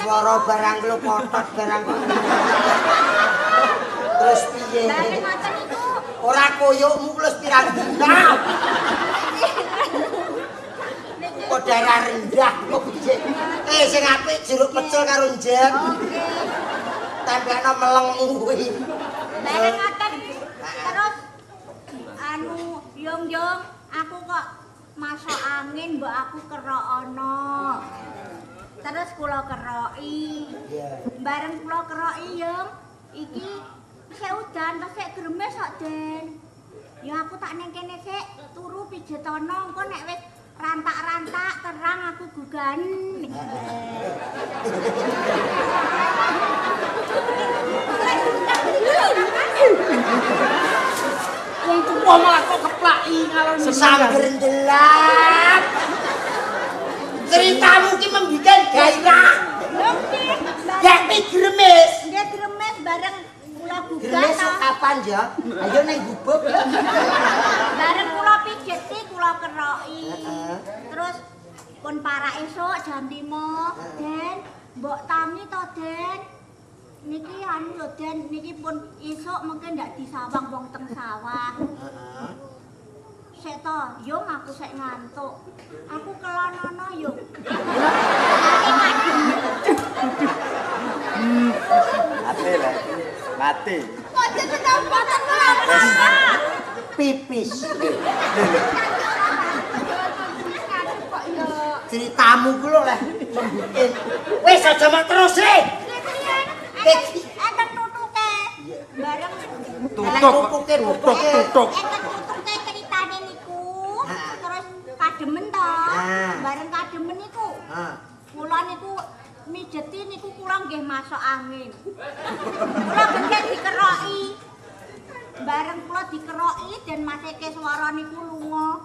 Keswara barang lho potot barang. Terus piye? Bareng ngoten niku. Ora koyokmu wis pirang dina. Kok darah rendah kok piye? Sing apik jeruk pecel karo njek. Oke. Tempelno melengmu kuwi. Bareng ngoten terus anu yong-yong aku kok masuk angin mbok aku kerokono. Terus kula keroki. Bareng kula keroki yong iki sik udan terus sik gremes kok Den. Ya aku tak ning kene sik turu pijetono engko nek wis rantak-rantak terang aku gugan. Wong tuwa malah kok keplaki ngalor samber ndelap. Ceritamu ki membikin gairah. Lho nggih. Gek gremes. Nggih gremes bareng kula gugah. Gremes kapan ya? Ayo ning gubuk. Bareng kula pijeti kula keroki. Terus pun parak esuk jam 5, Den, mbok tangi to, Den. Niki anu lho, Den, niki pun esuk mungkin ndak disawang wong teng sawah. Heeh. Sik to, yo aku sik ngantuk. Aku kelonono yo. Mati lah. Mati. Kok jeneng mboten kenapa? Pipis. Ceritamu ku lho leh membikin. Wis aja mak terus e. Enten tutuke. Bareng tutuk. Enten tutuke ceritane niku. Terus kademen to. Bareng kademen niku. Kula niku mijeti niku kula nggih masuk angin. Kula gendhek dikeroki. Bareng kula dikeroki dan Mas Keswara niku lunga.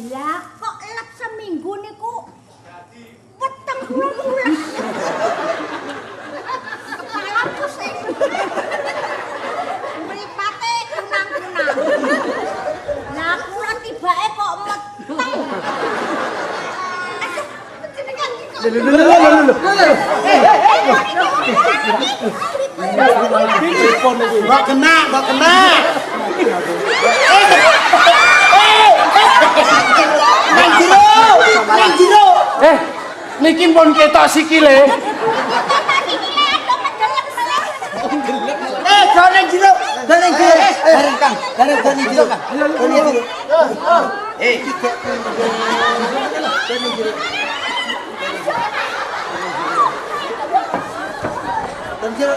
Lah kok lep seminggu niku weteng kula mules. Kepala pusing. Mripate kunang-kunang. Lah kula tibake kok meteng. Aduh, jenengan iki kok. Lho. Mbok kena, mbok kena. Nang jero, nang jero. Niki pun ketok sikile. Do nang jero, do nang jero. Bareng Kang, bareng do nang jero Kang. Do nang jero. Do nang jero. Do nang jero. Ganjero.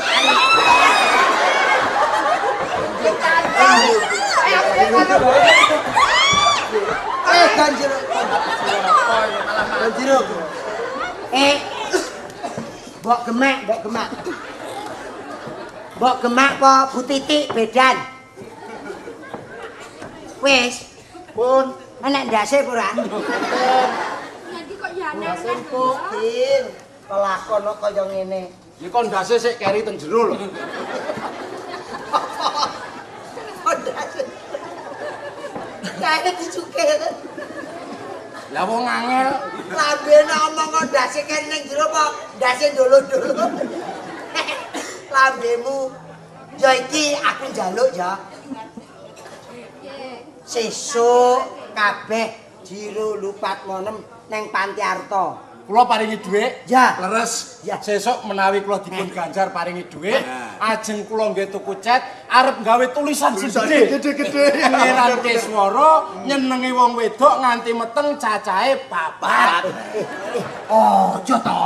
Ganjero. Mbok gemek, mbok gemak. Mbok gemak apa Bu Titik bedan? Wis. Pun, enek ndase apa ora? Nanti kok ya aneh. Din, pelakon kok kaya ngene. Ya kok ndase sik keri teng jero lho. Kok ndase. Kae dicukel. Lah wong angel. Lambene omong kok ndase keri ning jero apa ndase ndolo-ndolo. Lambemu. Ya iki aku njaluk ya. Sesuk kabeh jiro lupat monem neng Panti Arta. Kula paringi dhuwit? Ya. Leres. Ya. Sesuk menawi kula dipun ganjar paringi dhuwit, ajeng kula nggih tuku cat arep gawe tulisan sing gede-gede. Pangeran Keswara nyenengi wong wedok nganti meteng cacahe 4. Aja to.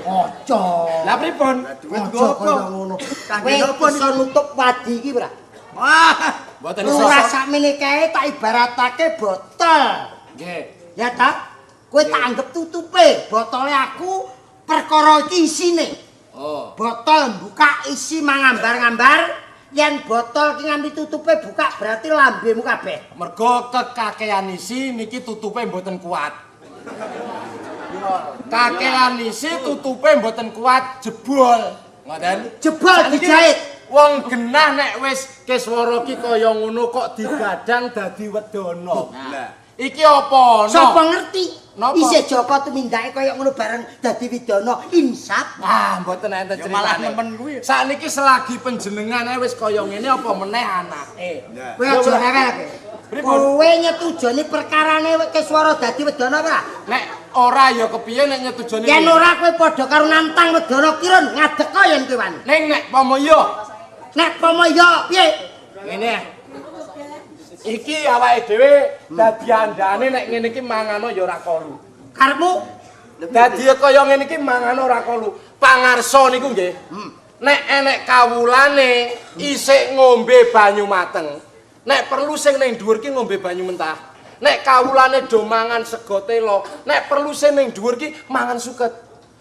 Aja. Lah pripun? Duit Aja kaya ngono. Kangge Kowe napa iso nutup wadi iki ora? Wah, mboten iso. Lurah sakmene kae tak ibaratake botol. Nggih. Ya ta? Kowe tak anggep tutupe botole aku perkara iki isine. Oh. Botol buka isi mangambar-ngambar, yen botol ki nganti tutupe buka berarti lambemu kabeh. Mergo kekakean isi niki tutupe mboten kuat. Kakean isi tutupe mboten kuat, jebol. Ngoten? Jebol dijahit. Wong genah nek wis Keswara ki kaya ngono kok digadang dadi wedana. Lah. Iki apa ana? Sapa ngerti? Napa? Isih Joko tumindake kaya ngono bareng dadi widana insaf. Ah, mboten enten Ya malah critane. nemen kuwi. Sakniki selagi panjenengane wis kaya ngene apa meneh anake. Kowe aja rewel kowe. Pripun? Kowe nyetujoni perkarane Keswara dadi wedana ora? Nek ora ya kepiye nek nyetujoni? Yen ora kowe padha karo nantang wedana Kirun ngadeka yen kowe wani. Ning nek pomo iya Nek pomo iya piye? ngene. Iki awake dhewe dadi andane nek ngene iki mangano ya ora kolu. Karepmu Dadi kaya ngene iki mangano ora kolu. Pangarsa niku nggih. Nek enek kawulane isik ngombe banyu mateng. Nek perlu sing ning dhuwur ki ngombe banyu mentah. Nek kawulane do mangan sego telo, nek perlu sing ning dhuwur ki mangan suket.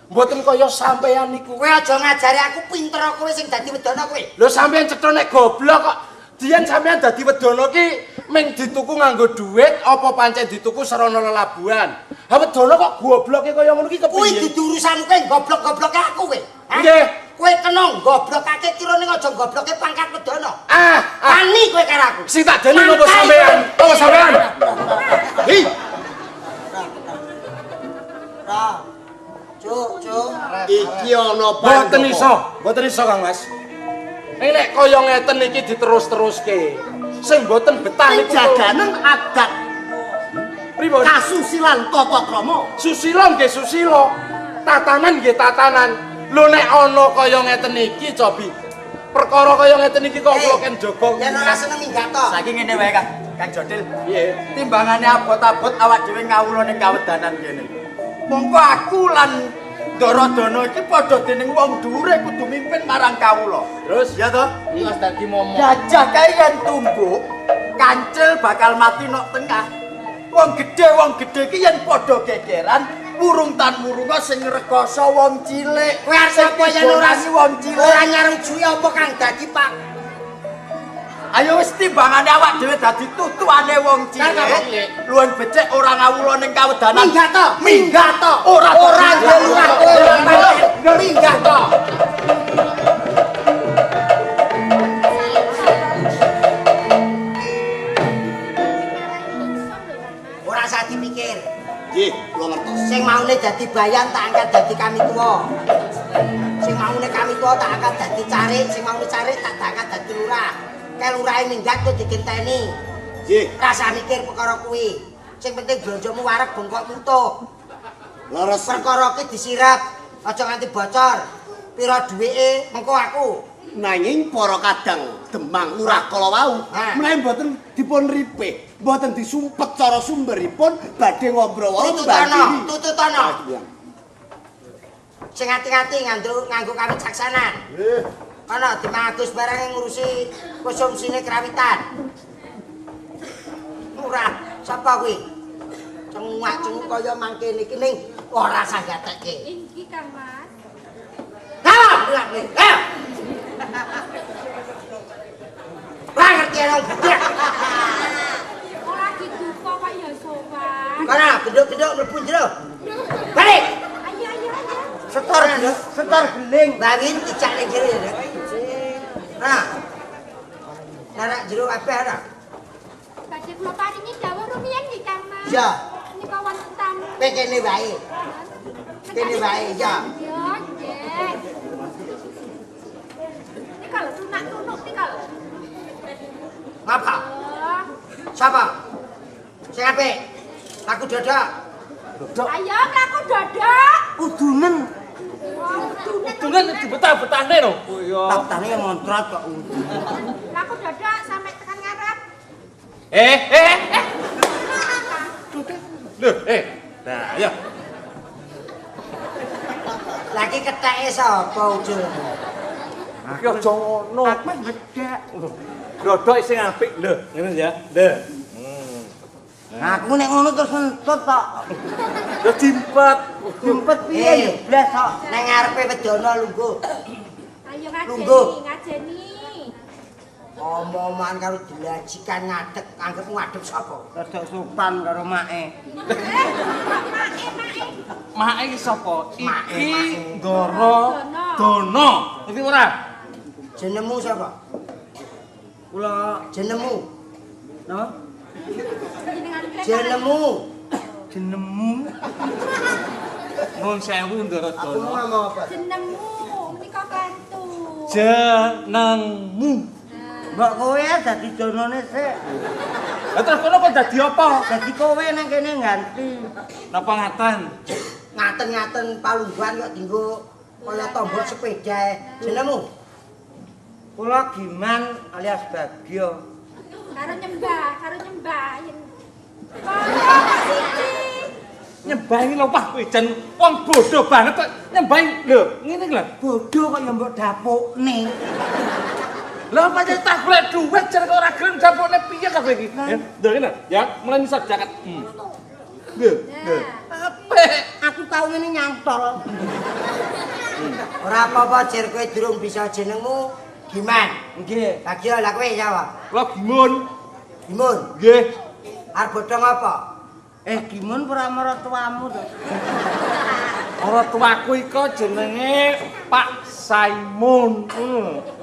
Mboten kaya sampeyan niku. Kowe aja ngajari aku pinter kowe sing dadi wedana kowe. Lho sampeyan cetha nek goblok kok. Diyen sampeyan dadi wedana ki ming dituku nganggo dhuwit apa pancen dituku sarana lelabuhan. Ha wedana kok gobloke kaya ngono ki Kuwi kepiye? dudu urusanmu kowe goblok-gobloke aku kowe. Hah? Nggih. Kowe kena goblokake kira ning aja gobloke pangkat wedana. Ah, ah. Wani kowe karo aku. Sing tak deni napa sampeyan? Napa sampeyan? Hi, Ra. Cuk, cuk. iki ana Mboten iso, mboten iso Kang Mas. Ning nek kaya ngeten iki diterus-teruske. Sing mboten betah Ing niku jaganen adat pripun? kasusilan tata krama. Susila nggih susila, tatanan nggih tatanan. Lho nek ana kaya ngeten iki cobi. Perkara kaya ngeten iki kok kula ken jaga. Yen ora seneng minggat to. Saiki ngene wae Kang, Kang Jodil. Piye? Timbangane abot-abot awak dhewe ngawula ning kawedanan kene. Mongko aku lan Ndara-dana iki padha dening wong dhuwure kudu mimpin marang kawula. Terus Ya toh? Wis dadi momok. Gajah kae yen tumbuk, kancil bakal mati nok tengah. Wong gedhe iki yen padha gegeran, wurung tan wurunga sing rekoso wong cilik. Kowe arep Sing apa yen ora digonani wong cilik. Ora nyarujui apa kang dadi Pak? Ayo wis timbangane awak dhewe dadi tutuane wong cilik. Luwih becik ora ngawula ning kawedanan. Minggat to, minggat to. Ora ora duwe lurah kowe ora pantes. Minggat to. Ora usah dipikir. Nggih, kula ngertos. Sing maune dadi bayan tak angkat dadi kamituwa. Sing maune kamituwa tak angkat dadi carik, sing maune carik tak angkat dadi lurah. Kae lurahe minggat kok digenteni. Nggih, Rasa mikir perkara kuwi. Sing penting blonjomu wareg bengkok mutuh. leres. Perkara ki disirep, aja nganti bocor. Pira duwike mengko aku. Nanging para kadang Demang Lurah kala wau menawi mboten dipun ripih, mboten disumpet cara sumberipun badhe ngobrol Tututono, tututono. Sing ati-ati nganggo nganggo kawicaksanan. Nggih. Ana Demang Agus barang ngurusi konsumsine krawitan. Ora, sapa kuwi? Cengak-cenguk kaya mangkene iki ning ora sanggatekke. Inggih Kang Mas. Kalah, kowe. Ayo. Ora ngerti ana budak. Ora diduka kok ya sowan. Kono genduk-genduk mlebu jero. Balik. Ayo ayo ayo. Setor, setor beling. Bawin dijak ning jero ya. Nah. Narak jero kabeh ora? Badhe kula paringi dawuh rumiyin nggih Kang Mas. Iya. Nika wonten tamu. Kowe kene wae. Kene wae ya. Ya, nggih. Nika lho tunak-tunuk nika lho. Ngapa? Oh. Sapa? Sing apik. Laku dodok. Ayo mlaku dodok. Udunen. Udunen dibetah-betahne lho. Iya. Taptane ngontrat kok. Mlaku dodok sampe tekan ngarep. Eh, eh, eh. Lho, eh. Nah, ayo. Lagi keteke sapa ujul? Iki aja ngono. Aku bedhek. Dodok sing apik lho, ngene ya. Lho. Aku nek ngono terus ngentut tok. Lho dimpet. Dimpet piye ya blas kok. Nang ngarepe wedana lungguh. Ayo ngajeni, Lungguh. ngajeni. Omong-omongan karo delajikan ngadeg, anggep ngadeg sapa? Rada sopan karo make. Eh, kok mae mae. Make iki sapa? Make, Iki make. Ndara Dono. Ngerti ora? Jenengmu sapa? Kula Jenengmu napa? Jenengmu. Jenengmu. Nuwun sewu Ndara Aku Dana. ngomong apa? Jenengmu menika kantu. Jenengmu. Mbok kowe dadi donone sik. Lah terus kono kok dadi apa? Dadi kowe nang kene ganti. Napa ngaten? Ngaten-ngaten palungguhan kok dienggo kaya tombok sepeda. Jenengmu? Kula Giman alias Bagyo. Karo nyembah, karo nyembah. Kaya kok siji. Nyembah iki lho Pak, kowe jan wong bodoh banget kok nyembah lho, ngene iki lho. Bodoh kok ya mbok dapukne. Lah pancen tak golek dhuwit jan kok ora gelem dapukne piye kabeh iki? Ya, lho ngene ya, mulai misal jaket. Lho, lho. Apik. Aku tau ngene nyantol. Ora apa-apa Jir, kowe durung bisa jenengmu Giman. Nggih. Bagyo lah kowe sapa? Kula Gimun. Gimun. Nggih. Arep bodhong apa? Gimun ora maratuamu to. Ora tuaku iku jenenge Pak Saimun.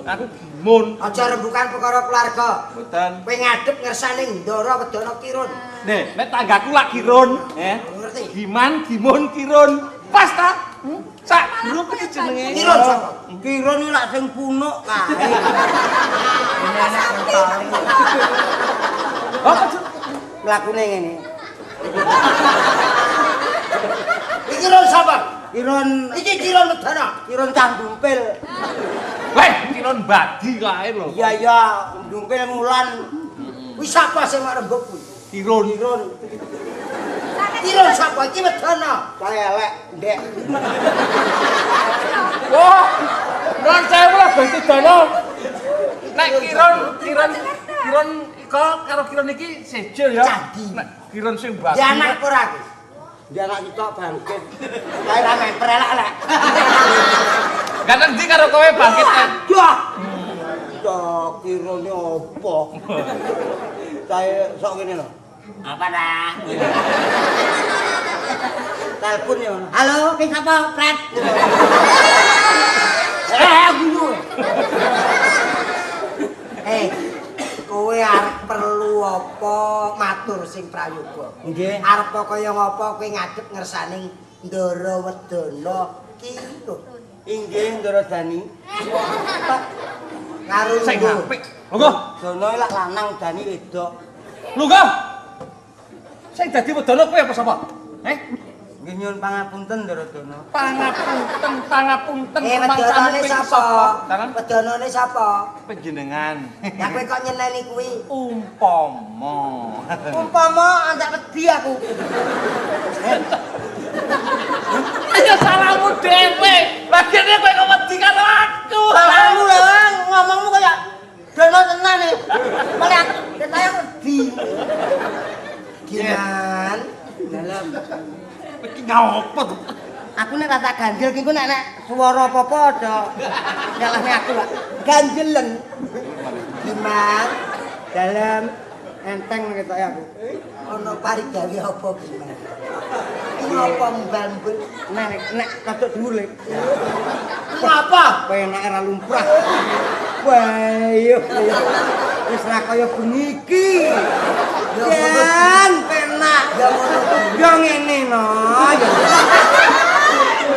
Aku Gimun. Aja rembukan perkara keluarga. Mboten. Kowe ngadep ngersane Ndara Wedana Kirun. Nih, nek tanggaku lak Kirun, eh. Ngerti. Giman, Gimun, Kirun. Pas ta? Sak grup iki jenenge. Kirun sapa? Kirun iki lak sing punuk kae. Enak mentole. Apa Mlakune ngene. Iki Kirun sapa? Kirun iki Kirun Wedana. Kirun cah dumpil. Weh, Kirun badi kae lho. Iya iya, dumpil ngulon. Kuwi sapa sing mak rembug kuwi? Kirun. Kirun. Kirun sapa iki Wedana? Kae elek, Ndek. Wah, nuwun sewu lah Gusti Dana. Nek Kirun, Kirun, Kirun iko karo Kirun iki seje ya. Candi. Nek Kirun sing badi. Ya anak ora kuwi? Ya anak kita bangkit. Kae ra memper elek-elek. Ganteng ndi karo kowe bangkit kan? Dah. Dah Kirune apa? Kae sok ngene lho. Apa dah? Telepon ya. Halo, ki sapa, Pret? Guyu. Kowe arep perlu apa matur sing prayoga? Nggih. Arep kaya ngapa kowe ngadep ngersane Ndara Wedana Kirun? Inggih, Ndara Dani. Karo Sing apik. Monggo. Dono lak lanang, Dani wedok. Lungguh. Sing dadi wedana kowe apa sapa? Eh? Nggih nyuwun pangapunten Ndara Dana. Pangapunten, pangapunten. Wedanane sapa? Wedanane sapa? Panjenengan. Ya kowe kok nyeneni kuwi? Umpama. Umpama antek wedi aku. Ya salahmu dhewe. Lagene kowe kok wedi karo aku. Salahmu lho, ngomongmu kaya dono tenan iki. Malah aku ketoke wedi. Giman? Dalem. Iki ngopo to? Aku nek tak ganjel ki engko nek nek swara apa-apa aja nyalahne aku, Pak. Ganjelen. Giman? Dalem enteng ketoke aku. Ana parigawe apa Giman? Iki ngopo mbal-mbul? Nek nek rodok dhuwur le. Ngapa? Penake ra lumrah. Wah, iya. Wis ra kaya bengi iki. Jan penak. Ya ngono. Ya ngene no. Ya.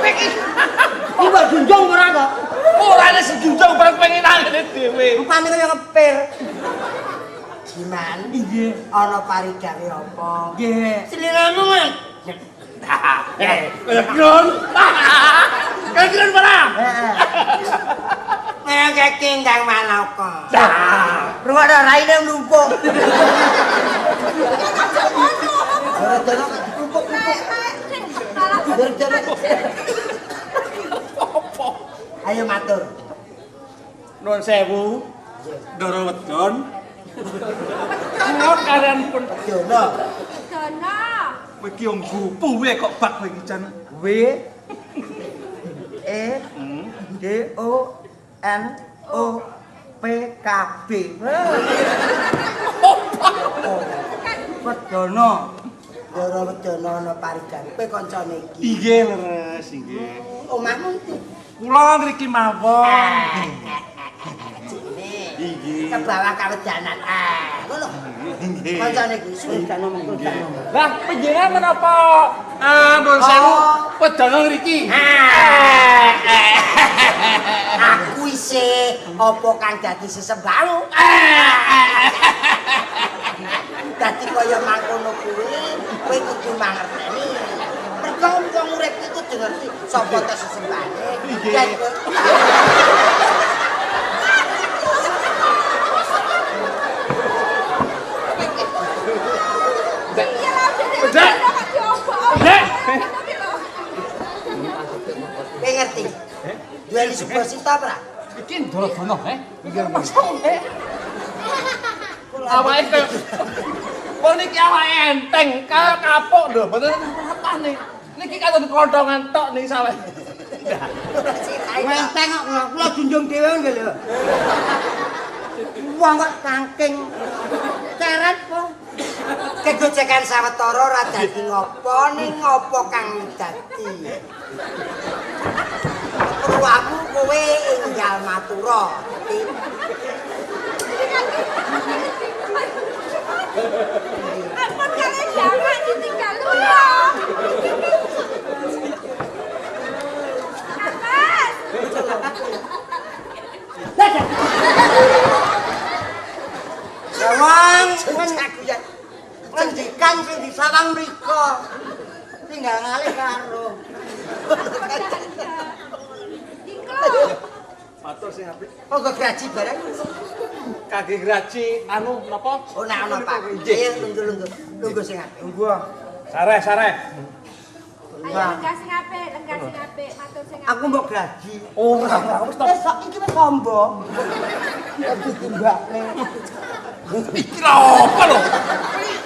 Iki mbok junjung ora kok? Ora ana sing junjung bareng pengen ngene dhewe. Rupane kaya ngepir. Giman? Nggih. Ana parigawe apa? Nggih. Seliramu, Mas. Kaya Kirun. Kaya Kirun ora? Heeh. Kaya Kang Manaka. Rungokno raine mlumpuk. Ndara Dana klumpuk-klumpuk. Ndara Dana. Ayo matur. Nuwun sewu. Ndara Wedon. Kula kalian pun Wedana. Wedana. Kowe iki wong gupu wae kok bak kowe iki jan. W E D O N O P K B. Wedana. Ndara Wedana ana parigawe. Kowe kancane iki. Inggih leres, inggih. Omahmu iki. Kula ngriki mawon. Cine. Inggih. Ke bawah kawedanan. Ah, ngono. Kancane iki Nggih. Lah panjenengan menapa nuwun sewu wedana ngriki? Aku isih apa kang dadi sesembahmu. Dadi kaya mangkono kuwi, kowe kudu mangerteni. Mergo wong urip iki kudu ngerti sapa ta sesembahane. Nggih. Kowe ngerti? Duweni subasita ora? Iki ndoro-dono, he? Iki maksamu, he? Awake kaya wong niki awake enteng, kaya kapuk lho, mboten apa-apane. Niki katon kontongan tok niki saweh. Enteng kok kula junjung dhewe nggih lho. Wong kok saking ceret po. Kegocekan sawetara ora dadi ngopo ning ngopo kang dadi. Keperluanmu kowe enggal matura. Ampun kali jamak ditinggal lho. Awas. Wong ngendikan sing disawang mriko. Tinggal ngalih karo. Matur sing apik. Monggo graji barang. Kangge graji anu napa? Oh nek ana Pak. Nggih, lungguh-lungguh. Lungguh sing apik. Lungguh. Sareh-sareh. Ayo lenggah sing apik, lenggah sing apik, matur sing apik. Aku mbok graji. Ora, ora wis to. Wis iki wis tombo. Ditimbakne. Iki lho apa lho?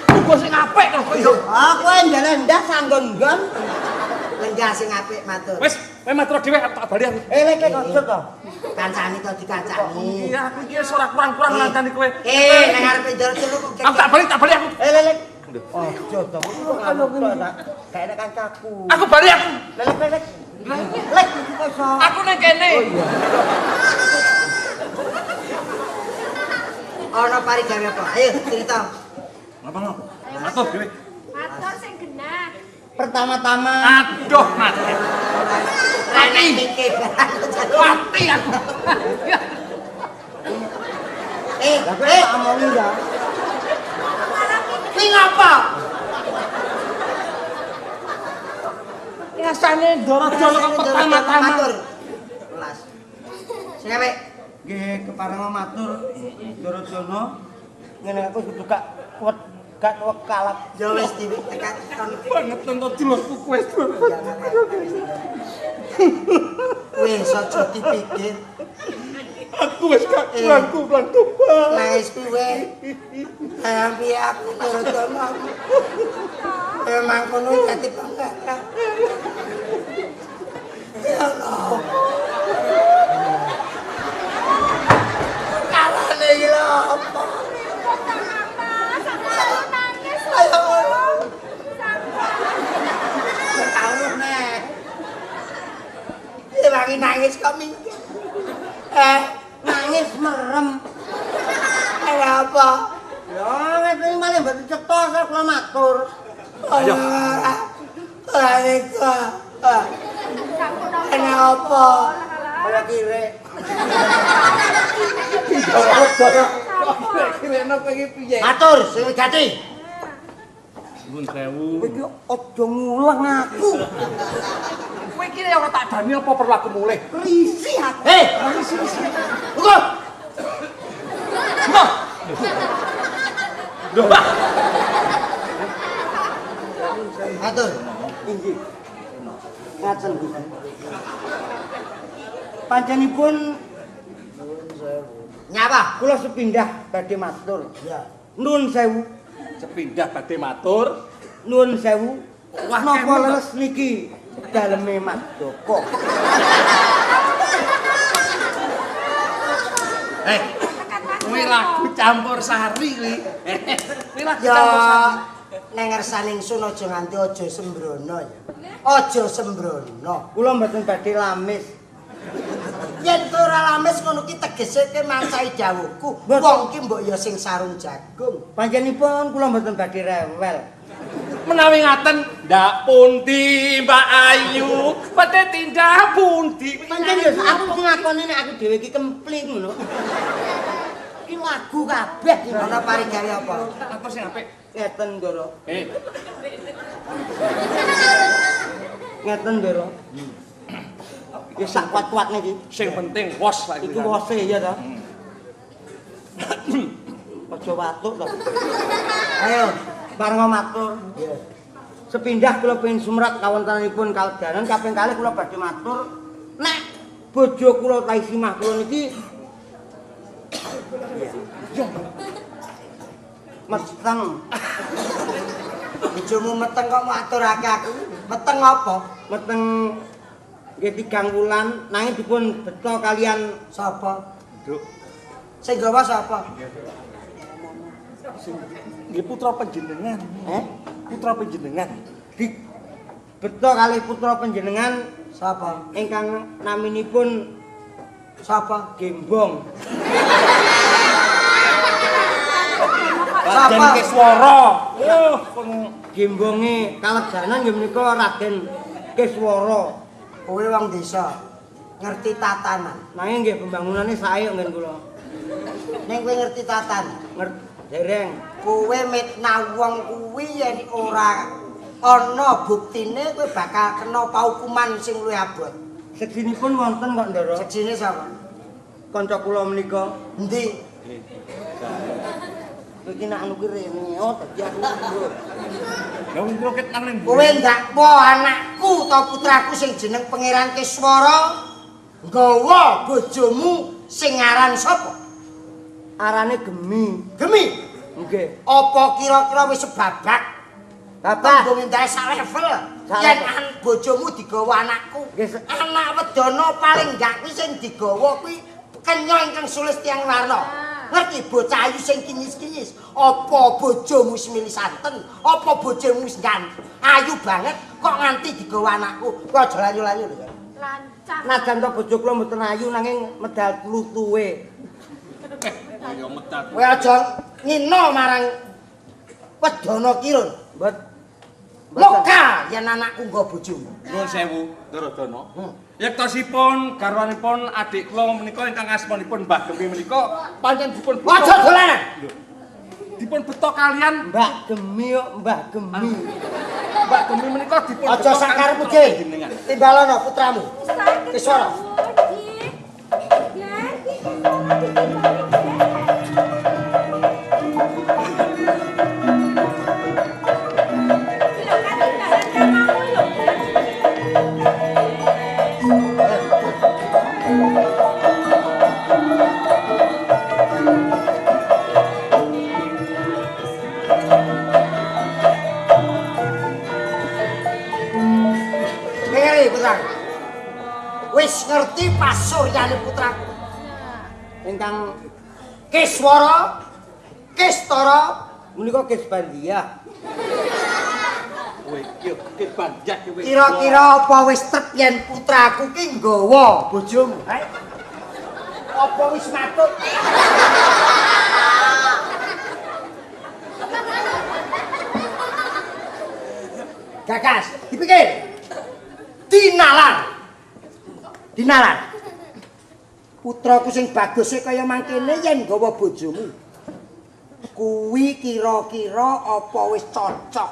Lungguh sing apik lho kok iso. Ah, kowe njaluk ndas anggon-nggon. Lenggah sing apik matur. Wis, kowe matur dhewe tak bali aku. Eh, lek aja to. Kancane to dikancani. Iya, aku iki wis ora kurang-kurang ngancani kowe. Eh, nang ngarepe ndoro telu kok. Aku tak bali aku. Eh, lek. Aja to, kok ngono tak. Kayak kancaku. Aku bali aku. Lek lek. Lek iki kok iso. Aku nang kene. Oh iya. Ana parigawe apa? Ayo cerita. Napa no? Matur dhewe. Matur sing genah. Pertama-tama aduh mati. Mati. Mati aku. Eh, tak omongi ya. Kuwi ngapa? Rasane ndoro-ndoro kok pertama-tama. Matur. Welas. Sing apik. Nggih, kepareng matur Ndoro-dono. Ngene aku kudu gak gak wekalat. Ya wis ditekan kon banget nonton dilosku kowe. Wis aja dipikir. Aku wis gak kurang-kurang tobat. Nangis kuwe. Piye aku Ndoro-dono. Emang kono dadi penggawa. Ya Allah. Kalane iki lho apa? Nangis. Ayo ngono. Tau neh. Diwangi nangis kok minggu. Nangis merem. Ada apa? Ya ngene malah mboten cetha kula matur. Ayo. Ora iku. Ana apa? Kaya kire. Kirene kowe iki piye? Matur sing wigati. Nuwun sewu. Kowe iki aja ngulang aku. Kowe iki ora tak dani apa perlu aku mulih? Risih aku. Hei, Risih. Tunggu. Loh. Loh, Pak. Matur. Inggih. Ngaten Gusti. Panjenenganipun Nyapa? kula sepindah badhe matur. Ya. Nuwun sewu. Sepindah badhe matur. Nuwun sewu. Wah, napa leres niki daleme Mas Joko? Eh, kuwi lagu campur sari kuwi. Kuwi lagu Ya campur sari. neng ngersane ingsun aja nganti aja sembrono ya. Aja sembrono. Kula mboten badhe lamis. Yen kowe ora lamis ngono ki tegese kowe mancai dawuhku. Wong ki mbok ya sing sarung jagung. Panjenenganipun kula mboten badhe rewel. Menawi ngaten ndak pundi Mbak Ayu, badhe tindak pundi. Pancen ya aku ngakoni nek aku dhewe iki kempling ngono. Iki lagu kabeh iki. Ana parigawe apa? Apa sing apik? Ngeten, Ndoro. Ngeten, Ndoro. Ya sak kuat-kuatne iki. Sing penting wos lak iki. Iki wose ya ta. Aja watuk to. Ayo, bareng matur. Iya. Sepindah kula pengin sumrat kawontenanipun kaldanan kaping kalih kula badhe matur nek bojo kula Taisimah kula niki meteng. Bojomu meteng kok maturake aku? Meteng apa? Meteng nggih 3 wulan nanging dipun beto kalian sapa? Nduk. Sing gawa sapa? Nggih putra panjenengan. Putra panjenengan. Di beto kalih putra panjenengan sapa? Ingkang naminipun sapa? Gembong. Raden Keswara. Oh, gembonge kaleganan nggih menika Raden Keswara. Kowe wong desa ngerti tatanan. Nanging nggih pembangunane sae nggen kula. Ning kowe ngerti tatanan? Ngerti. Dereng. Kowe mitnah wong kuwi yen ora ana buktine kowe bakal kena paukuman sing luwih abot. Seksinipun wonten kok, Ndoro. Seksine sapa? Kanca kula menika. Endi? Iki nek anu ki rene, oh dadi aku. Lah wong kula ket nang ning kowe ndakwa anakku ta putraku sing jeneng Pangeran Keswara nggawa bojomu sing aran sapa? Arane Gemi. Gemi? Nggih. Apa kira-kira wis sebabak? Bapak tembung endahe sak level. Yen bojomu digawa anakku, anak wedana paling gak kuwi sing digawa kuwi kenya ingkang sulis tiyang warna. Ngerti bocah ayu sing kinyis-kinyis. Apa bojomu wis milih santen? Apa bojomu wis ayu banget kok nganti digawa anakku? Kowe aja lanyu-lanyu lho ya. Lancang. Najan to bojo kula mboten ayu nanging medal tlutuhe. Ya medal. Kowe aja ngina marang wedana kirun. Mbot. Moka yen anakku nggo bojomu. Nuwun sewu, Duryudana. Yektosipun garwanipun adik kula menika ingkang asmanipun Mbah Gemi menika pancen dipun aja dolanan. Dipun beto kalian Mbah Gemi kok Mbah Gemi. Mbah Gemi menika dipun aja sakarepmu ge. Timbalono putramu. Keswara. Wis ngerti pasuryane putraku ingkang Keswara Kestara menika Kesbandiah. Kowe iki Kesbandiah kowe. Kira-kira apa wis trep yen putraku ki nggawa bojomu? Apa wis matuk? Gagas, dipikir. Dinalar. Dinalar. Putraku sing baguse kaya mangkene yen nggawa bojomu. Kuwi kira-kira apa wis cocok?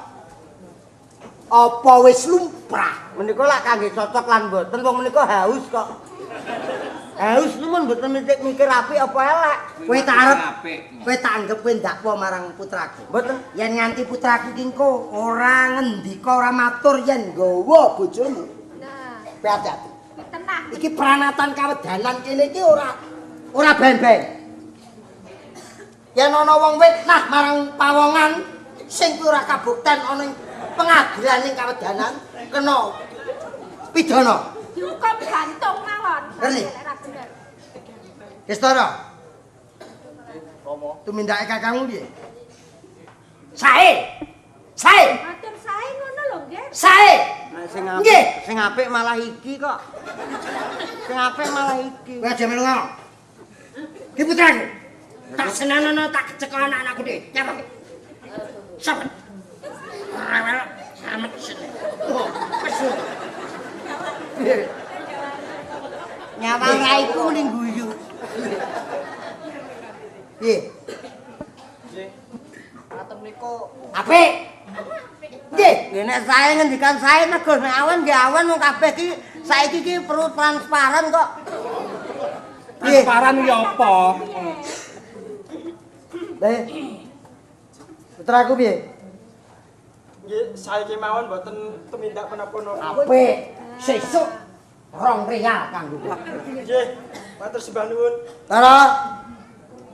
Apa wis lumrah? Menika lak kangge cocok lan mboten wong menika haus kok. Haus nuwun mboten mikir apik apa elek. Kowe tak arep kowe tak anggap kowe ndakwa marang putraku. Mboten. Yen nganti putraku ki engko ora ngendika ora matur yen nggawa bojomu. Nah, kowe ati-ati. Tenang. Iki pranatan kawedanan kene iki ora ben-ben. Yen ana wong witnah marang pawongan sing kuwi ora kabukten ana ing pengadilan ing kawedanan kena pidana. Dihukum gantung mawon. Ngerti? Kestara. Tumindake kakangmu piye? Sae. Sae. Matur sae ngono lho, nggih. Sae. Sing apik, sing apik malah iki kok. Sing apik malah iki. Kowe aja melu ngono. Ki putraku. Tak senenono tak kecekel anak-anakku dhewe. Nyapa? Sapa? Rewel samet sene. Oh, kesu. Nyawang raiku ning guyu. Piye? Nggih. Ngaten niku apik. Nggih, nggih nek sae ngendikan sae nek Gus nek awan nggih awan wong kabeh iki saiki iki perlu transparan kok. Transparan iki apa? Le. Putraku piye? Nggih, saiki mawon mboten tumindak menapa-napa. Apik. Sesuk 2 real kanggo. Nggih, matur sembah nuwun. Tara.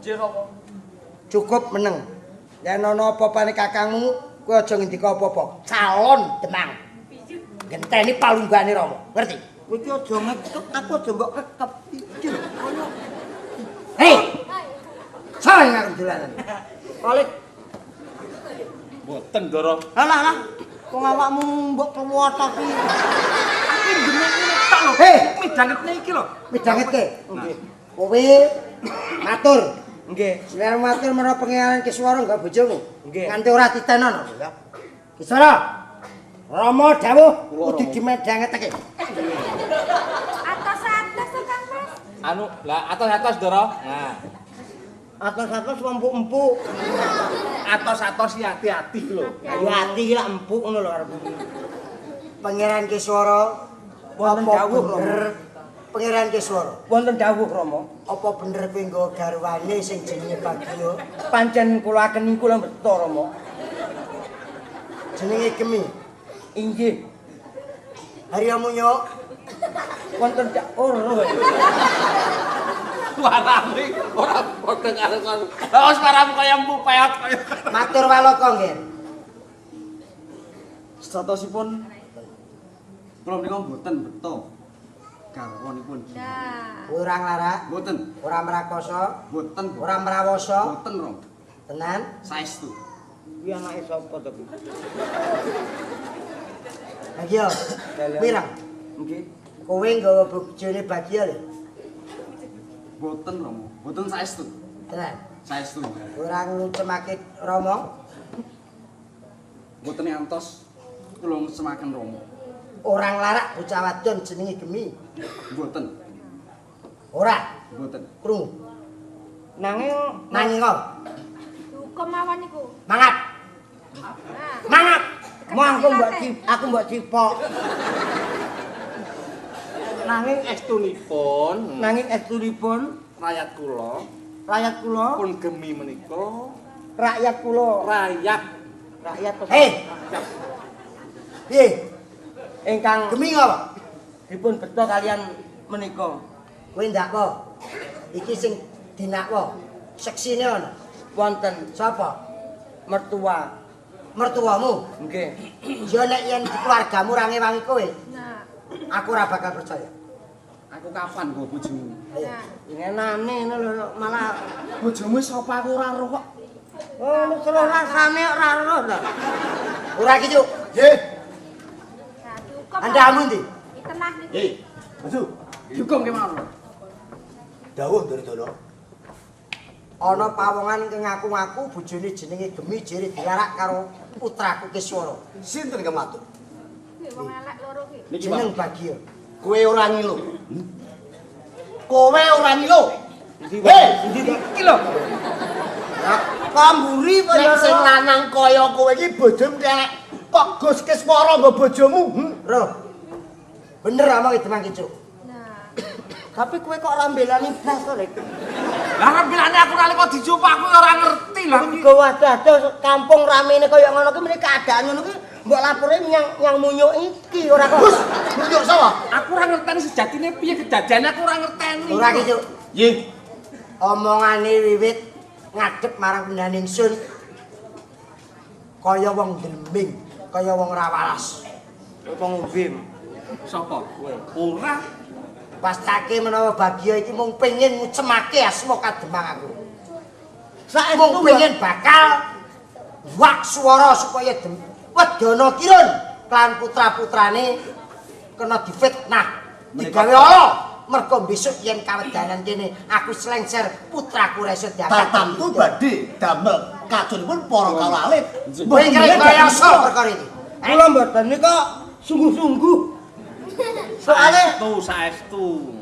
Nggih, Rama. Cukup meneng. Yen ana apa-apane kakangmu, kowe aja ngendika apa-apa. Calon Demang. Genteni palunggane Rama, ngerti? Kowe iki aja ngekep, aku aja mbok kekep iki lho. Hei. Sae karo dolanan. Balik. Mboten, Ndara. Alah alah. Wong awakmu mbok kewotok iki. Aku ndemek ngene tok lho. Hei, Midhangetne iki lho. Midhangetke. Nggih. Kowe matur. Nggih. Nek matur menawa pengeran Kiswara nggo bojomu. Nggih. Nganti ora titenono ya. Kiswara. Rama dawuh kudu dimedhangetake. Atos-atos to Kang Mas. Anu, lah atos-atos, Ndara. Nah. Atos-atos empuk-empuk. Atos-atos iki ati-ati lho. Ayo ati iki lak empuk ngono lho arepmu. Pangeran Kiswara wonten dawuh Rama. Pangeran Kiswara wonten dawuh Rama. Apa bener kowe nggawa garwane sing jenenge Bagio? Pancen kula akeni kula beto Rama. Jenenge Gemi. Inggih. Harya Munyo wonten ora. Suarane ora padha karo kono. Lah suaramu kaya empu peot kaya. Matur walaka nggih. Satosipun kula menika mboten beto garwanipun. Nah. Ora nglarak, mboten. Ora mrakosa, mboten. Ora mrawasa, mboten, Rom. Tenan? Saestu. Kuwi anake sapa to kuwi? Bagio. Pirang? Nggih. Kowe nggawa bojone Bagio lho. Mboten, Romo. Mboten saestu. Tenan? Saestu. Ora ngucemake Rama? Mboten ngantos kula ngucemaken Rama. Ora nglarak bocah wadon jenenge Gemi. Mboten. Ora. Mboten. Krungu. Nanging nanging kok. Dihukum mawon niku. Mangap. Mangap. Mau aku mbok cipok. Nanging estunipun, rakyat kula, pun Gemi menika, rakyat kula, rakyat Hei. Piye? Ingkang Gemi ngapa? Dipun beto kalian menika. Kowe ndakwa. Iki sing dinakwa. Seksine ana. Wonten sapa? Mertua. Mertuamu? Nggih. Ya nek yen keluargamu ora ngewangi kowe. Nah. Aku ora bakal percaya. Aku kapan nggo bojomu? Nah. Ngenane ngono lho malah bojomu sapa aku ora roh kok. Oh, terus rasane ora roh ta. Ora iki, Cuk. Nggih. Nah, dihukum. Andhamu ndi? Tenah niku. Nggih. Maju. Dihukum kemawon. Dawuh Duryudana. Ana pawongan ingkang ngaku-ngaku bojone jenenge Gemi jere dilarak karo putraku Kiswara. Sinten kang matur? Wong elek loro ki. Jeneng Bagio. Kowe ora ngilo. Kowe ora ngilo. Hei, endi iki lho? Pamburi nek sing lanang kaya kowe iki bojomu elek. Kok Gus Kiswara nggo bojomu? Roh. Bener omong Demang Kicuk. Nah. Tapi kowe kok ora mbelani blas to, Lek? Lah ora mbelani aku nalika dijupuk aku ora ngerti lah. Mergo wadah-wadah kampung ramene kaya ngono ki mrene keadaan ngono ki mbok lapore nyang munyuk iki ora kok. Gus, munyuk sapa? Aku ora ngerteni sejatine piye kejadiane aku ora ngerteni. Ora ki, Cuk. Nggih. Omongane wiwit ngadep marang pendan ingsun kaya wong ndleming, kaya wong ora waras. Apa ngombe? Sapa? Ora. Pastake menawa Bagio iki mung pengin ngucemake asma Kademang aku. Saestu mung pengin bakal wak swara supaya wedana kirun. Klan putra-putrane kena difitnah, digawe ala. Mergo besok yen kawedanan kene aku slengser putraku ra iso diangkat. Tartamtu badhe damel kacunipun para kawula alit. Kowe kaya sapa perkara iki? Kula mboten nika sungguh-sungguh. Soale saestu.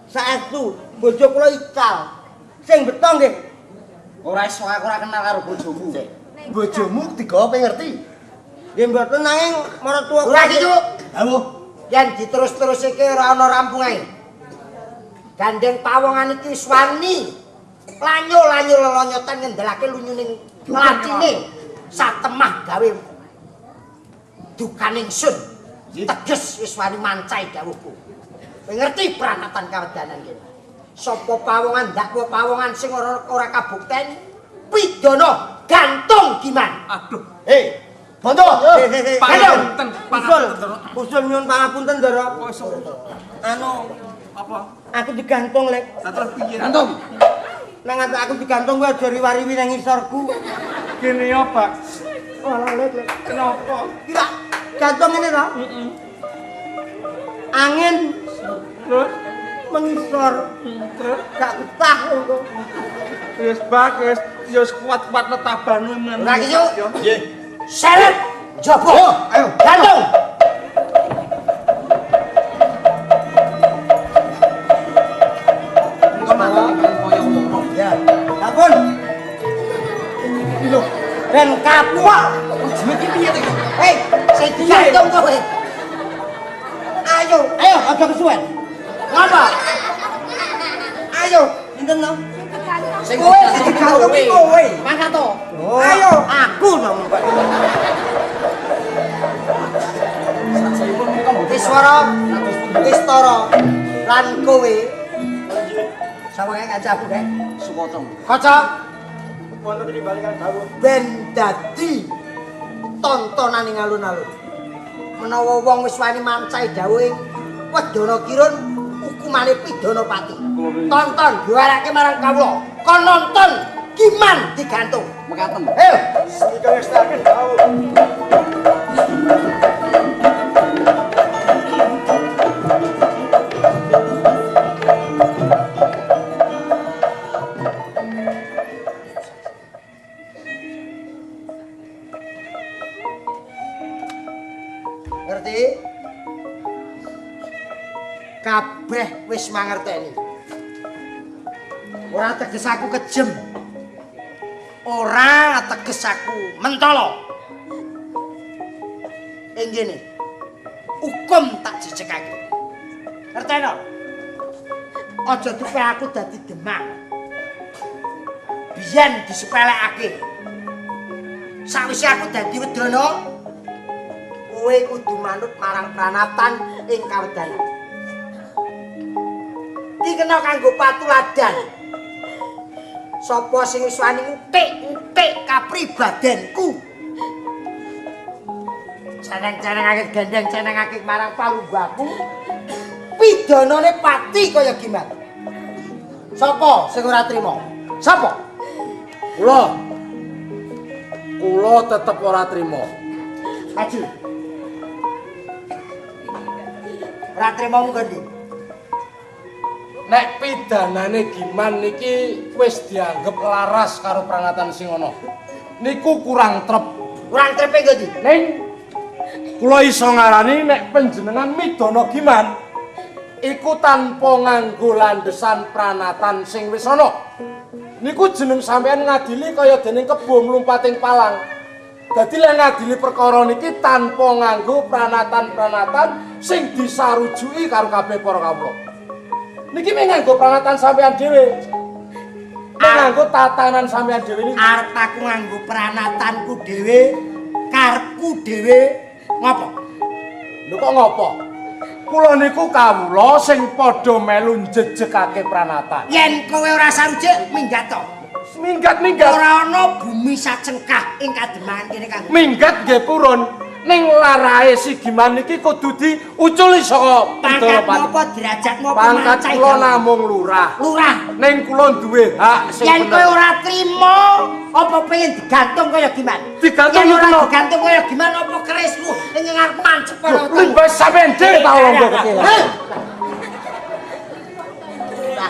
Saestu bojo kula ical. Sing beto nggih. Ora iso, aku ora kenal karo bojomu. Bojomu digawa pe ngerti? Nggih mboten nanging maratuwa ora iki, Cuk. Dawuh. Yen diterus-terusake ora ana rampunge. Gandeng pawongan iki wis wani. Lanyo-lanyo lelonyotan ngendelake lunyuning lacine satemah gawe dukaning sun. Teges wis wani mancai dawuhku. Kowe ngerti pranatan kawedanan kene. Sapa pawongan dakwa pawongan sing ora kabukten pidana gantung giman. Aduh. Hei, Bondo. Pangapunten, usul. Usul nyuwun pangapunten, Ndara. Anu apa? Aku digantung, Lek. Lah terus piye? Gantung. Nang aku digantung kowe aja riwariwi nang ngisorku. Kene yo, Pak. Walah, Lek. Kenapa? Kira gantung ngene ta? Heeh. Angin terus mengisor. Terus gak betah engko. Wis, Pak, wis ya kuat-kuat letabanu men. Ora iki, Cuk. Nggih. Seret njaba. Ayo. Gantung. Ya. Ampun. Lho, ben kapok. Iki piye to iki? Hei, sing digantung kowe. Ayo, ayo aja kesuwen. Ngapa? Ayo, sinten to? Sing Kowe sing digantung iki kowe. Mangkat to. Ayo, aku to. Iswara, Istara lan kowe. Sawange kancaku, Dek. Sukocong. Kaca Wonten timbalikan dawuh. ben dadi tontonan ing alun-alun. Menawa wong wis wani mancai dawuhing Wedana Kirun hukumane pidana pati. Tonton diwarake marang kawula. Kon nonton Giman digantung. Mekaten. Ayo. Snika ngestake dawuh. Ngerti? Kabeh wis mangerteni. Ora teges aku kejem. Ora teges aku mentolo. Ing kene hukum tak jejegake. Ngerteno? Aja dupe aku dadi demang. Biyen disepelekake. Sawise aku dadi wedana, kowe kudu manut marang pranatan ing kawedanan. Iki kena kanggo patuladan. Sapa sing wis wani ngutik-ngutik kapribadenku. Ceneng-cenengake gendeng cenengake marang palungguhku. Pidanane pati kaya gimana? Sapa sing ora trima? Sapa? Kula. Kula tetep ora trima. Maju. Ora trima mung ndi? Nek pidanane Giman niki wis dianggep laras karo pranatan sing ana. Niku kurang trep. Kurang trepe nggo ndi? Ning kula iso ngarani nek panjenengan midana Giman iku tanpa nganggo landesan pranatan sing wis ana. Niku jeneng sampean ngadili kaya dening kebo mlumpating palang. Dadi lek ngadili perkara niki tanpa nganggo pranatan-pranatan sing disarujuki karo kabeh para kawula. Niki mung nganggo pranatan sampean dhewe. Nganggo tatanan sampean dhewe niki. Arep aku nganggo pranatanku dhewe, karepku dhewe, ngopo? Lho kok ngopo? Kula niku kawula sing padha melu njejegake pranatan. Yen kowe ora sarujuk minggat to. Minggat-minggat. Ora ana bumi sacengkah ing kademangan kene kanggo. Minggat nggih purun. Ning larahe si Giman iki kudu diuculi saka Pangkat Pidana. apa derajatmu apa Pangkat macai kula gawe? namung lurah. Lurah. Ning kula duwe hak sing Yen kowe bener. ora trimo, apa pengen digantung kaya gimana? Digantung Yen ora kena. digantung kaya gimana apa kerismu ning ngarep mancep ora Lho, limbas sampean dhewe ta londo kecil. Ora,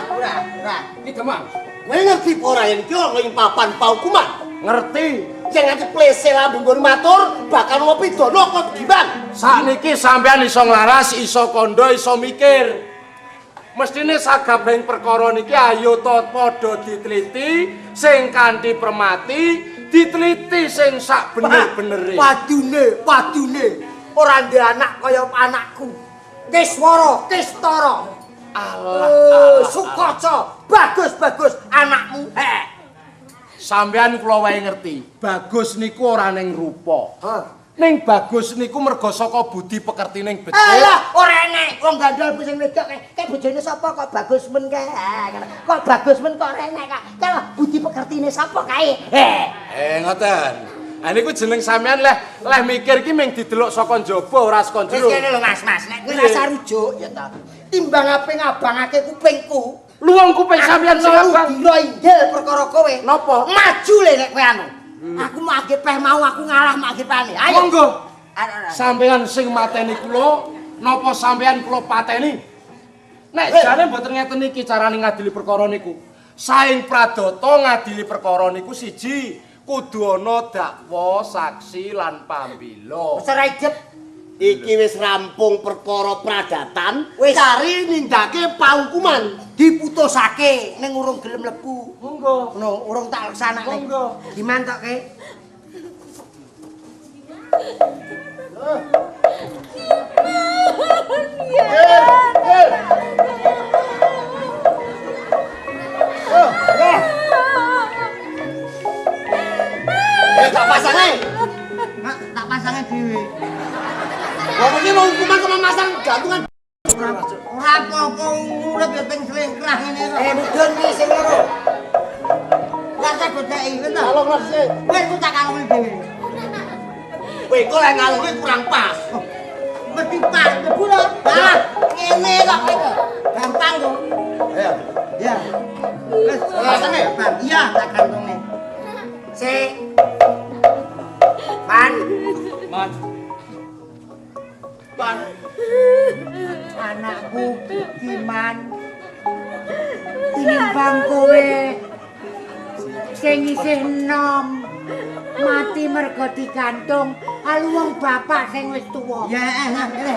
ora, ora. Ki Demang. Kowe ngerti apa ora yen iki ana ing papan paukuman? Ngerti. Sing nganti plese lambung nggon matur bakal ana pidana kok Giman. Sakniki sampean iso nglaras, iso kandha, iso mikir. Mestine sagabehing perkara niki ayo to padha diteliti sing kanthi permati, diteliti sing sak bener-benere. Padune, padune. Ora ndek anak kaya anakku. Kiswara, Kistara. Allah, Oh, Sukaca, bagus-bagus anakmu. Heh. Sampean kula wae ngerti, bagus niku ora ning rupa. Hah. Ning bagus niku merga saka budi pekertining becik. Alah, ora enek wong gandol sing wedok kae. Kae bojone sapa kok bagus men kae? Kok bagus men kok ora enek kak. Kae budi pekertine sapa kae? Heh. Ngoten. Ha niku jeneng sampean leh leh mikir ki mung didelok saka njaba ora saka Wis jero. kene lho Mas, Mas, nek kowe rasa rujuk ya ta. Timbang ape ngabangake kupingku. Luwung kuping sampean sing abang. Dira inggil perkara kowe. Napa? Maju le nek kowe anu. Aku mage peh mau aku ngalah mage pane. Ayo. Monggo. Ayo. Sampean sing mateni kula, napa sampean kula pateni? Nek jane mboten ngeten iki carane ngadili perkara niku. Saing pradata ngadili perkara niku siji, kudu ana dakwa, saksi lan pambela. Wis ora ijeb. Iki wis rampung perkara pradatan, Wis. kari nindake paukuman. Diputusake ning urung gelem mlebu. Monggo. Ngono, urung tak laksanakne. Monggo. Gimana tok ke? Eh tak pasange. Mak, tak pasange dhewe. Wong iki mau hukuman kok masang gantungan. Ora apa-apa urip ya ping slengkrah ngene kok. Mudhun iki sing loro. Ora usah godheki, wis ta. Kalung lah sik. Wis ku tak kalungi dhewe. Kowe kok lek ngalunge kurang pas. Mesti pas mlebu lho. Lah, ngene kok kowe. Gampang kok. Ayo. Ya. Wis, Pasange? gampang. Iya, tak kantonge. Sik. Man, Man. Man. Anakku Giman. Tinimbang kowe sing isih enom mati mergo digantung alu wong bapak sing wis tuwa. Ya, nah, kene.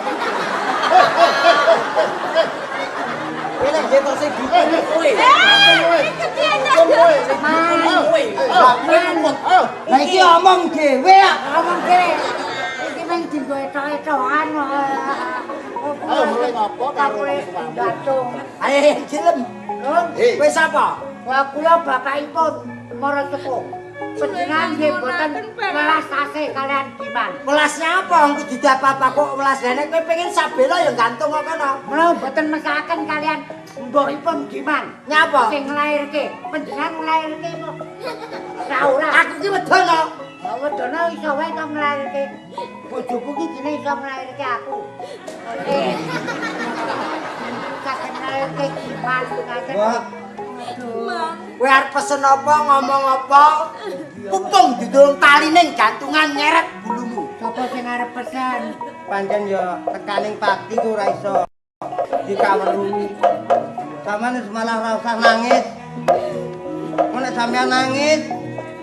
Kene nggih sing dukung kowe. Lah iki omong dhewe kok. Omong dhewe. Iki mung dienggo etok-etokan kok. Ayo mulai ngopo karo gantung. Ayo gelem. Kowe sapa? Wah kula bapakipun mara sepuh. Panjenengan nggih mboten welas asih kalian Giman. Welasnya apa? Engko dudu apa-apa kok welas. Lah nek kowe pengen sabela ya gantung kok kono. Mula mboten mesakaken kalian mbokipun Giman. Nyapa? Sing nglairke, panjenengan nglairke kok. Ora ora. Aku ki wedono. Wedono iso wae to nglairke. Bojoku ki dene iso nglairke aku. Saged nglairke Giman ngaten. Wah. Kowe arep pesen apa ngomong apa? Pupung didurung taline gantungan nyeret bulumu. Sapa sing arep pesen? Pancen ya tekaning pati ku ora iso dikaweruhi. Sampeyan wis malah ora usah nangis. Engko nek sampeyan nangis,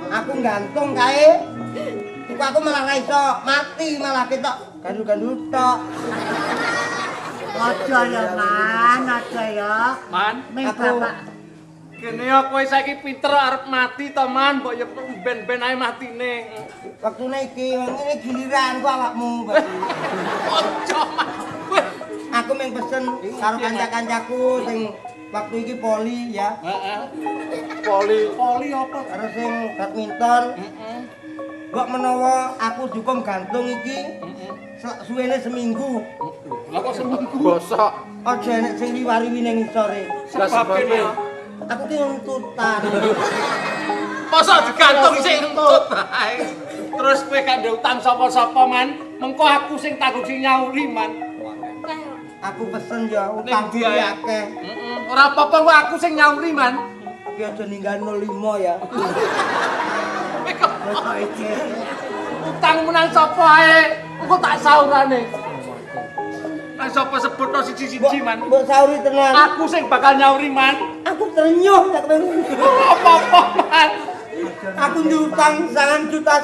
aku gantung kae. Iku aku malah ora iso mati malah ketok gandul-gandul tok. Aja ya, Man, aja ya. Man, Ming Aku- bapak kene ya kowe saiki pinter arep mati to, Man, mbok ya ben-ben ae matine. Wektune iki ngene giliranku awakmu. Ojo, Man. Weh. Aku mung pesen karo kanca-kancaku sing waktu iki poli ya. Heeh. Poli, poli apa? Karo sing badminton. Heeh. Mbok menawa aku dihukum gantung iki suwene seminggu. Lah kok seminggu? Bosok. Aja enek sing liwari ning ngisore. Lah Sebabe sebabe. Aku ki ngentutan. Mosok digantung sing entut bae. Terus Terus kowe gak ndek utang sapa-sapa, Man. Mengko aku sing tanggung sing nyauri, Man. Aku pesen ya utang Ning ndi ae? akeh. Heeh. Ora apa-apa kok aku sing nyauri, Man. Tapi aja ninggal 05 ya. Utangmu nang sapa ae? Engko tak saurane. Nang sapa sebutno siji-siji, Man. Mbok sauri tenan. Aku sing bakal nyauri, Man. Aku ternyuh tak ketemu. Ora apa-apa, Man. Aku nyutang 9,5 juta.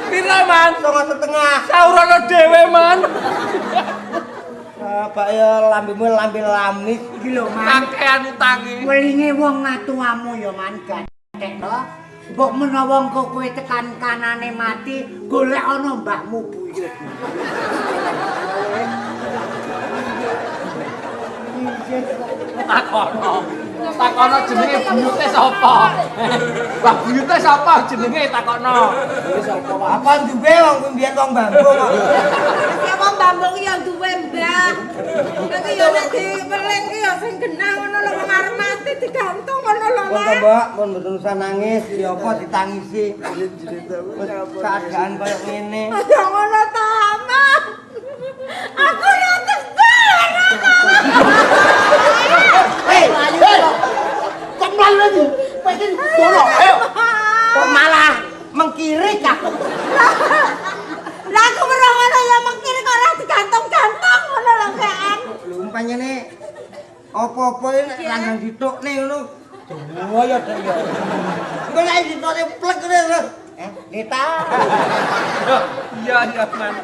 Pira, Man? 9,5. Saurana dhewe, Man. Pak ya lambemu lambe lamis iki lho, Man. Kakean utange. Welinge wong ngatuamu ya, Man, gathek to. Mbok menawa engko kowe tekan kanane mati, golek ana mbahmu buyut. Takono. Takono jenenge buyute sapa? Mbah buyute sapa jenenge takono. Apa duwe wong kuwi mbiyen wong Bambung kok. Ya wong Bambung ki ya duwe mbah. Nek ya nek diperleng ki ya sing genah ngono lho wong arep mati digantung ngono lho. Pun to, Mbak, pun mboten usah nangis, ya apa ditangisi. Keadaan koyo ngene. Aja ngono ta, Mas. Aku ora tegar. Hei, hei. Kok mlayu lagi? Kowe iki dono, ayo. Kok malah mengkirik aku. Lah aku weruh ngono ya mengkiri kok ora digantung-gantung ngono lho kean. Lho umpamane apa-apa nek langgang dithukne ngono. Dawa ya dek ya. Engko nek dithukne plek ngono. Nita. Iya, iya, Man.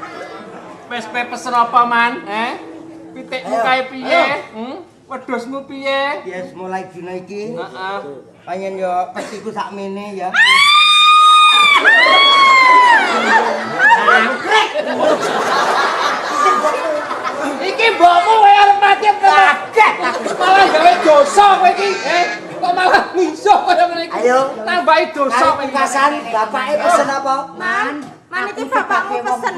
Wis kowe pesen apa, Man? Pitikmu kae piye? Wedhusmu piye? Yes, mulai dina iki. Heeh. Panjen yo pesiku sakmene ya. Angkrek. Iki mbokmu kowe arep mati kaget. Malah gawe dosa kowe iki, Kok malah misuh kaya ngene iki. Ayo. Tambahi dosa kowe iki. Pungkasan bapake pesen apa? Man, man iki bapakmu pesen.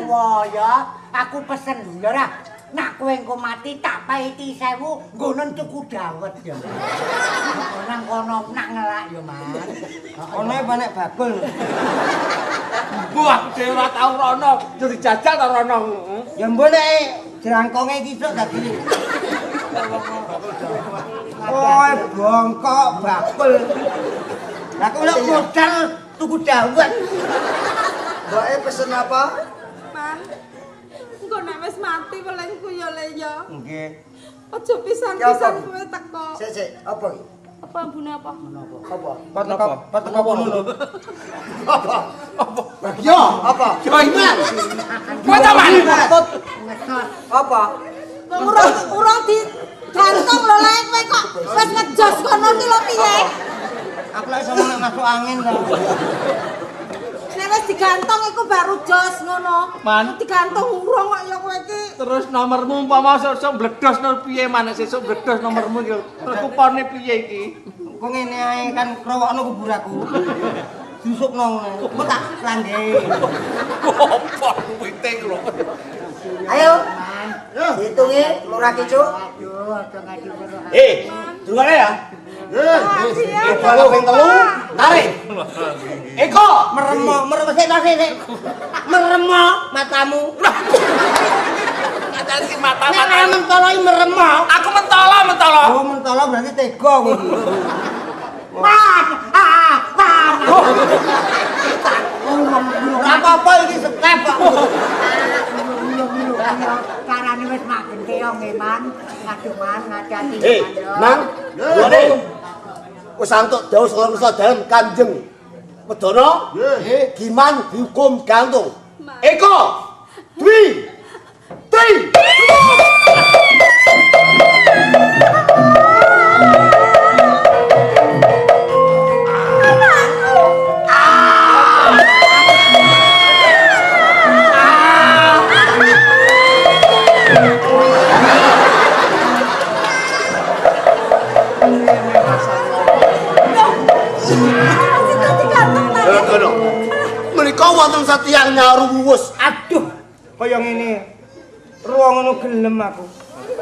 Ya. Aku pesen ya ora. Nak kowe engko mati tak paiti 1000 nggonen tuku dawet ya. Nang kono nak ngelak ya, Man. Ono apa nek bakul? Mbuh aku dhewe ora tau rono, yo dijajal ta rono. Ya mbok nek jerangkonge iki sok dadi. Oh, bongkok bakul. Lah kok nek modal tuku dawet. Mboke pesen apa? Man. Engko nek wis mati welengku ya le ya. Nggih. Aja pisan-pisan kowe teko. Sik, sik, apa iki? Apa ambune apa? Apa? Pateko kono lho. Apa? Apa? Bagyo, apa? Yo iki. Kowe ta, Man? Apa? Wong urung digantung lho lek kowe kok wis ngejos kono ki lho piye? Aku lek iso nek masuk angin to. Nek wis digantung iku baru jos ngono. Man. Digantung urung kok ya kowe iki. Terus nomormu umpama sesuk mbledos no piye, Man? Sesuk mbledos nomormu iki. Terus kupone piye iki? Kok ngene ae kan krowokno kuburaku. Jusukno ngono. Kok tak langge. Apa kuwi lho. Ayo. Dihitungi Lurah Kicuk. Aduh, aja ngadu weruh. Dungane ya. Nggih. Eko ping 3, tarik. Eko, Meremo, meremo sik sik. Meremo matamu. Ngajari Nek mata-mata. ora mentolo iki meremo. Aku mentolo, mentolo. Oh, mentolo berarti tega kowe iki. Man, ah, man. Ora apa-apa iki step kok. Carane wis mak genteyong nggih, Man. Aduh, Man, ngati-ati. Mang, dungane. Wis antuk dawuh saka Nusa Dalem Kanjeng Wedana, nggih, Giman dihukum gantung. Eko, Dwi, Tri. Menika wonten setiyang nyaru wuwus. Aduh, kaya ngene. Ruang ngono gelem aku.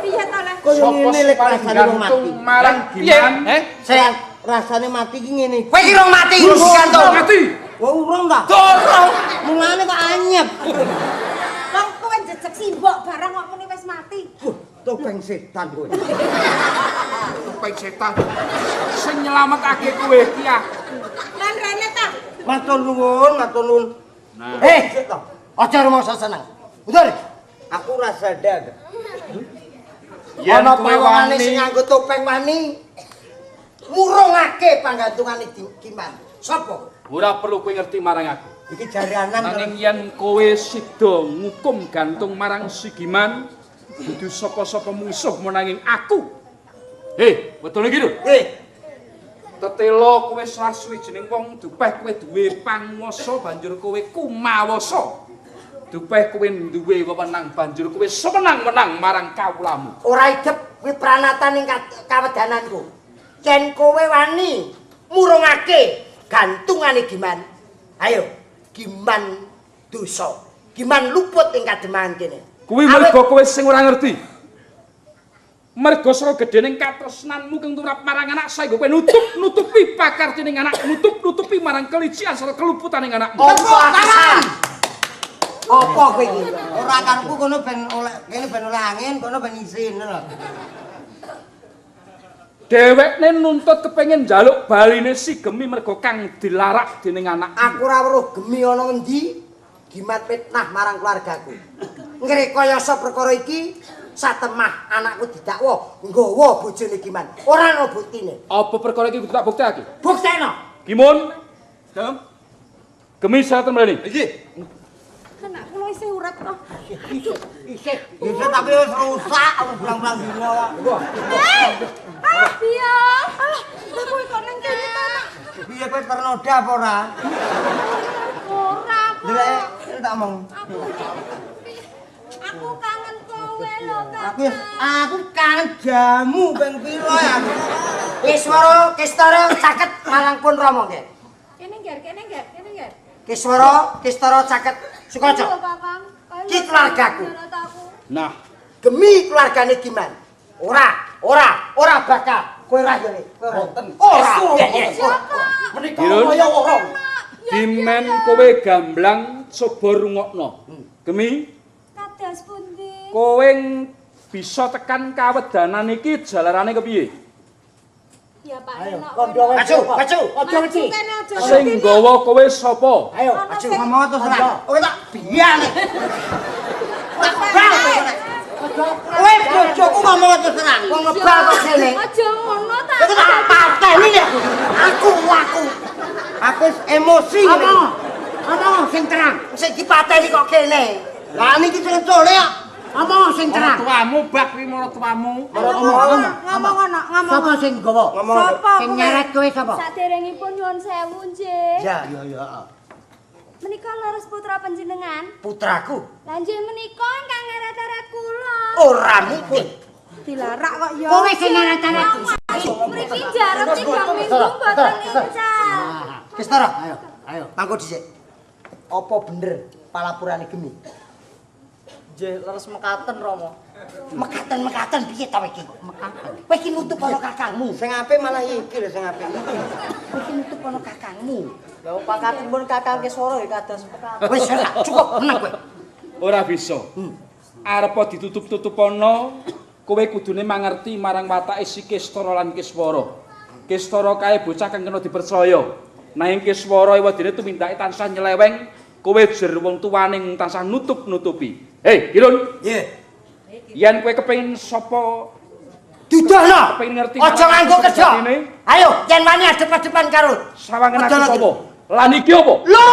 Piye to, Le? Kaya ngene lek rasane wong mati. Marang Giman, Saya rasane mati iki ngene. Kowe iki rong mati, digantung. Mati. Wah, urung ta? Dorong. Mulane Mbok barang kok muni wis mati. Topeng setan kowe. Topeng setan. Sing nyelametake kowe iki aku. Lan rene ta. Matur nuwun, matur nuwun. Nah. Eh, sik to. Aja rumangsa seneng. Udur. Aku ora sadar. Yen Ana kowe pawangane wani sing nganggo topeng wani murungake panggantungane Giman. Sapa? Ora perlu kowe ngerti marang aku. Iki jaranan Nanging yen kowe sida ngukum gantung marang si Giman, dudu sapa-sapa mungsuh nanging aku. Hei, betul iki lho. Eh, Tetela kowe salah suwijining wong dupeh kowe duwe panguwasa banjur kowe kumawasa. Dupeh kowe duwe wewenang banjur kowe sewenang-wenang marang kawulamu. Ora idep kuwi pranatan ing kawedananku. Yen kowe wani murungake gantungane Giman. Ayo, Giman dosa. Giman luput ing kademangan kene. Kuwi mergo kowe sing ora ngerti. Mergo saka gedhening katresnanmu kang tumrap marang anak saengga kowe nutup-nutupi pakartining anak, nutup-nutupi marang kelicikan sarta keluputaning anakmu. Apa aku salah? Apa kowe iki? Ora karepku kono ben oleh kene ben oleh angin, kono ben isin ngono lho. Dhewekne nuntut kepengin njaluk baline si Gemi mergo kang dilarak dening anak. Aku ora weruh Gemi ana ngendi, Giman fitnah marang keluargaku. Ngrekayasa perkara iki satemah anakku didakwa nggawa bojone Giman. Ora ana buktine. Apa perkara iki kudu tak buktekake? Buktekno. Gimun. Gemi saten mrene. Nggih. Anak kula isih urip to. Isih, isih tapi wis rusak belang-belang dino kok. Ah, piye? Alah, lha kowe kok nang kene ta, Nak? Piye kowe ternoda apa ora? Ora kok. Delek tak omong. Aku kangen kowe lho, Kakang. Aku kangen jamu ping pira ya aku. Kiswara, Kistara caket marang pun Rama nggih. Kene ngger, kene ngger, kene ngger. Kiswara, Kistara caket Sukaca. Lho, Kakang. Ki keluargaku. Nah, Gemi keluargane Giman. Ora, ora, ora bakal. Kowe ora yo. Ora. Menika kaya ora. Dimen kowe gamblang coba rungokno. Gemi, Kados pundi? kowe bisa tekan kawedanan iki jalarane kepiye? Ya Pak Ayo, Reno. kondo Maju, maju. Aja wedi. Sing nggawa kowe sapa? Ayo, maju. Ngomong terus terang. Kowe tak biang. Tak bal. Kowe bojoku ngomong terus terang. Wong ngebal kok kene. Aja ngono ta. Kowe tak pateni ya. Aku. Aku wis emosi. Omong. Omong sing terang. Sing dipateni kok kene. Lah niki sing cole kok. Omong sing terang. Tuamu bak kuwi maratuamu. Omong. Ngomong ngono, ngomong. Sapa sing nggawa? Sapa Sing kowe? nyeret kowe sapa? Saderengipun nyuwun sewu nggih. Ya, iya iya. Menika leres putra panjenengan. Putraku. Lah nggih menika ingkang ngeret-eret kula. Ora mungkin. Dilarak kok ya. Kowe sing nyeret-eret. Mriki jarak 3 minggu mboten encal. Kistara, Ayo, ayo. mangko dhisik. Apa bener palapurane Gemi? Nggih, leres mekaten Rama. Mekaten-mekaten piye ta iki? Mekaten. Kowe iki nutup ana kakangmu. Sing apik malah iki lho sing apik. Kowe iki nutup ana kakangmu. Lah pangkatipun Kakang Keswara nggih kados mekaten. Wis ora cukup meneng kowe. Ora bisa. Arepa ditutup-tutupono, kowe kudune mangerti marang watake si Kistara lan Kiswara. Kistara kae bocah kang kena dipercaya. Nanging Kiswara ewadene tumindake tansah nyeleweng, kowe jer wong tuwane tansah nutup-nutupi. Hei, Kirun. Nggih. Yen kowe kepengin sapa Dudohno. Kepengin ngerti Aja nganggo kerja. sejatine? Ayo, yen wani adep-adepan karo sawangen aku Aja lagi. sapa? Lan iki apa? Lho.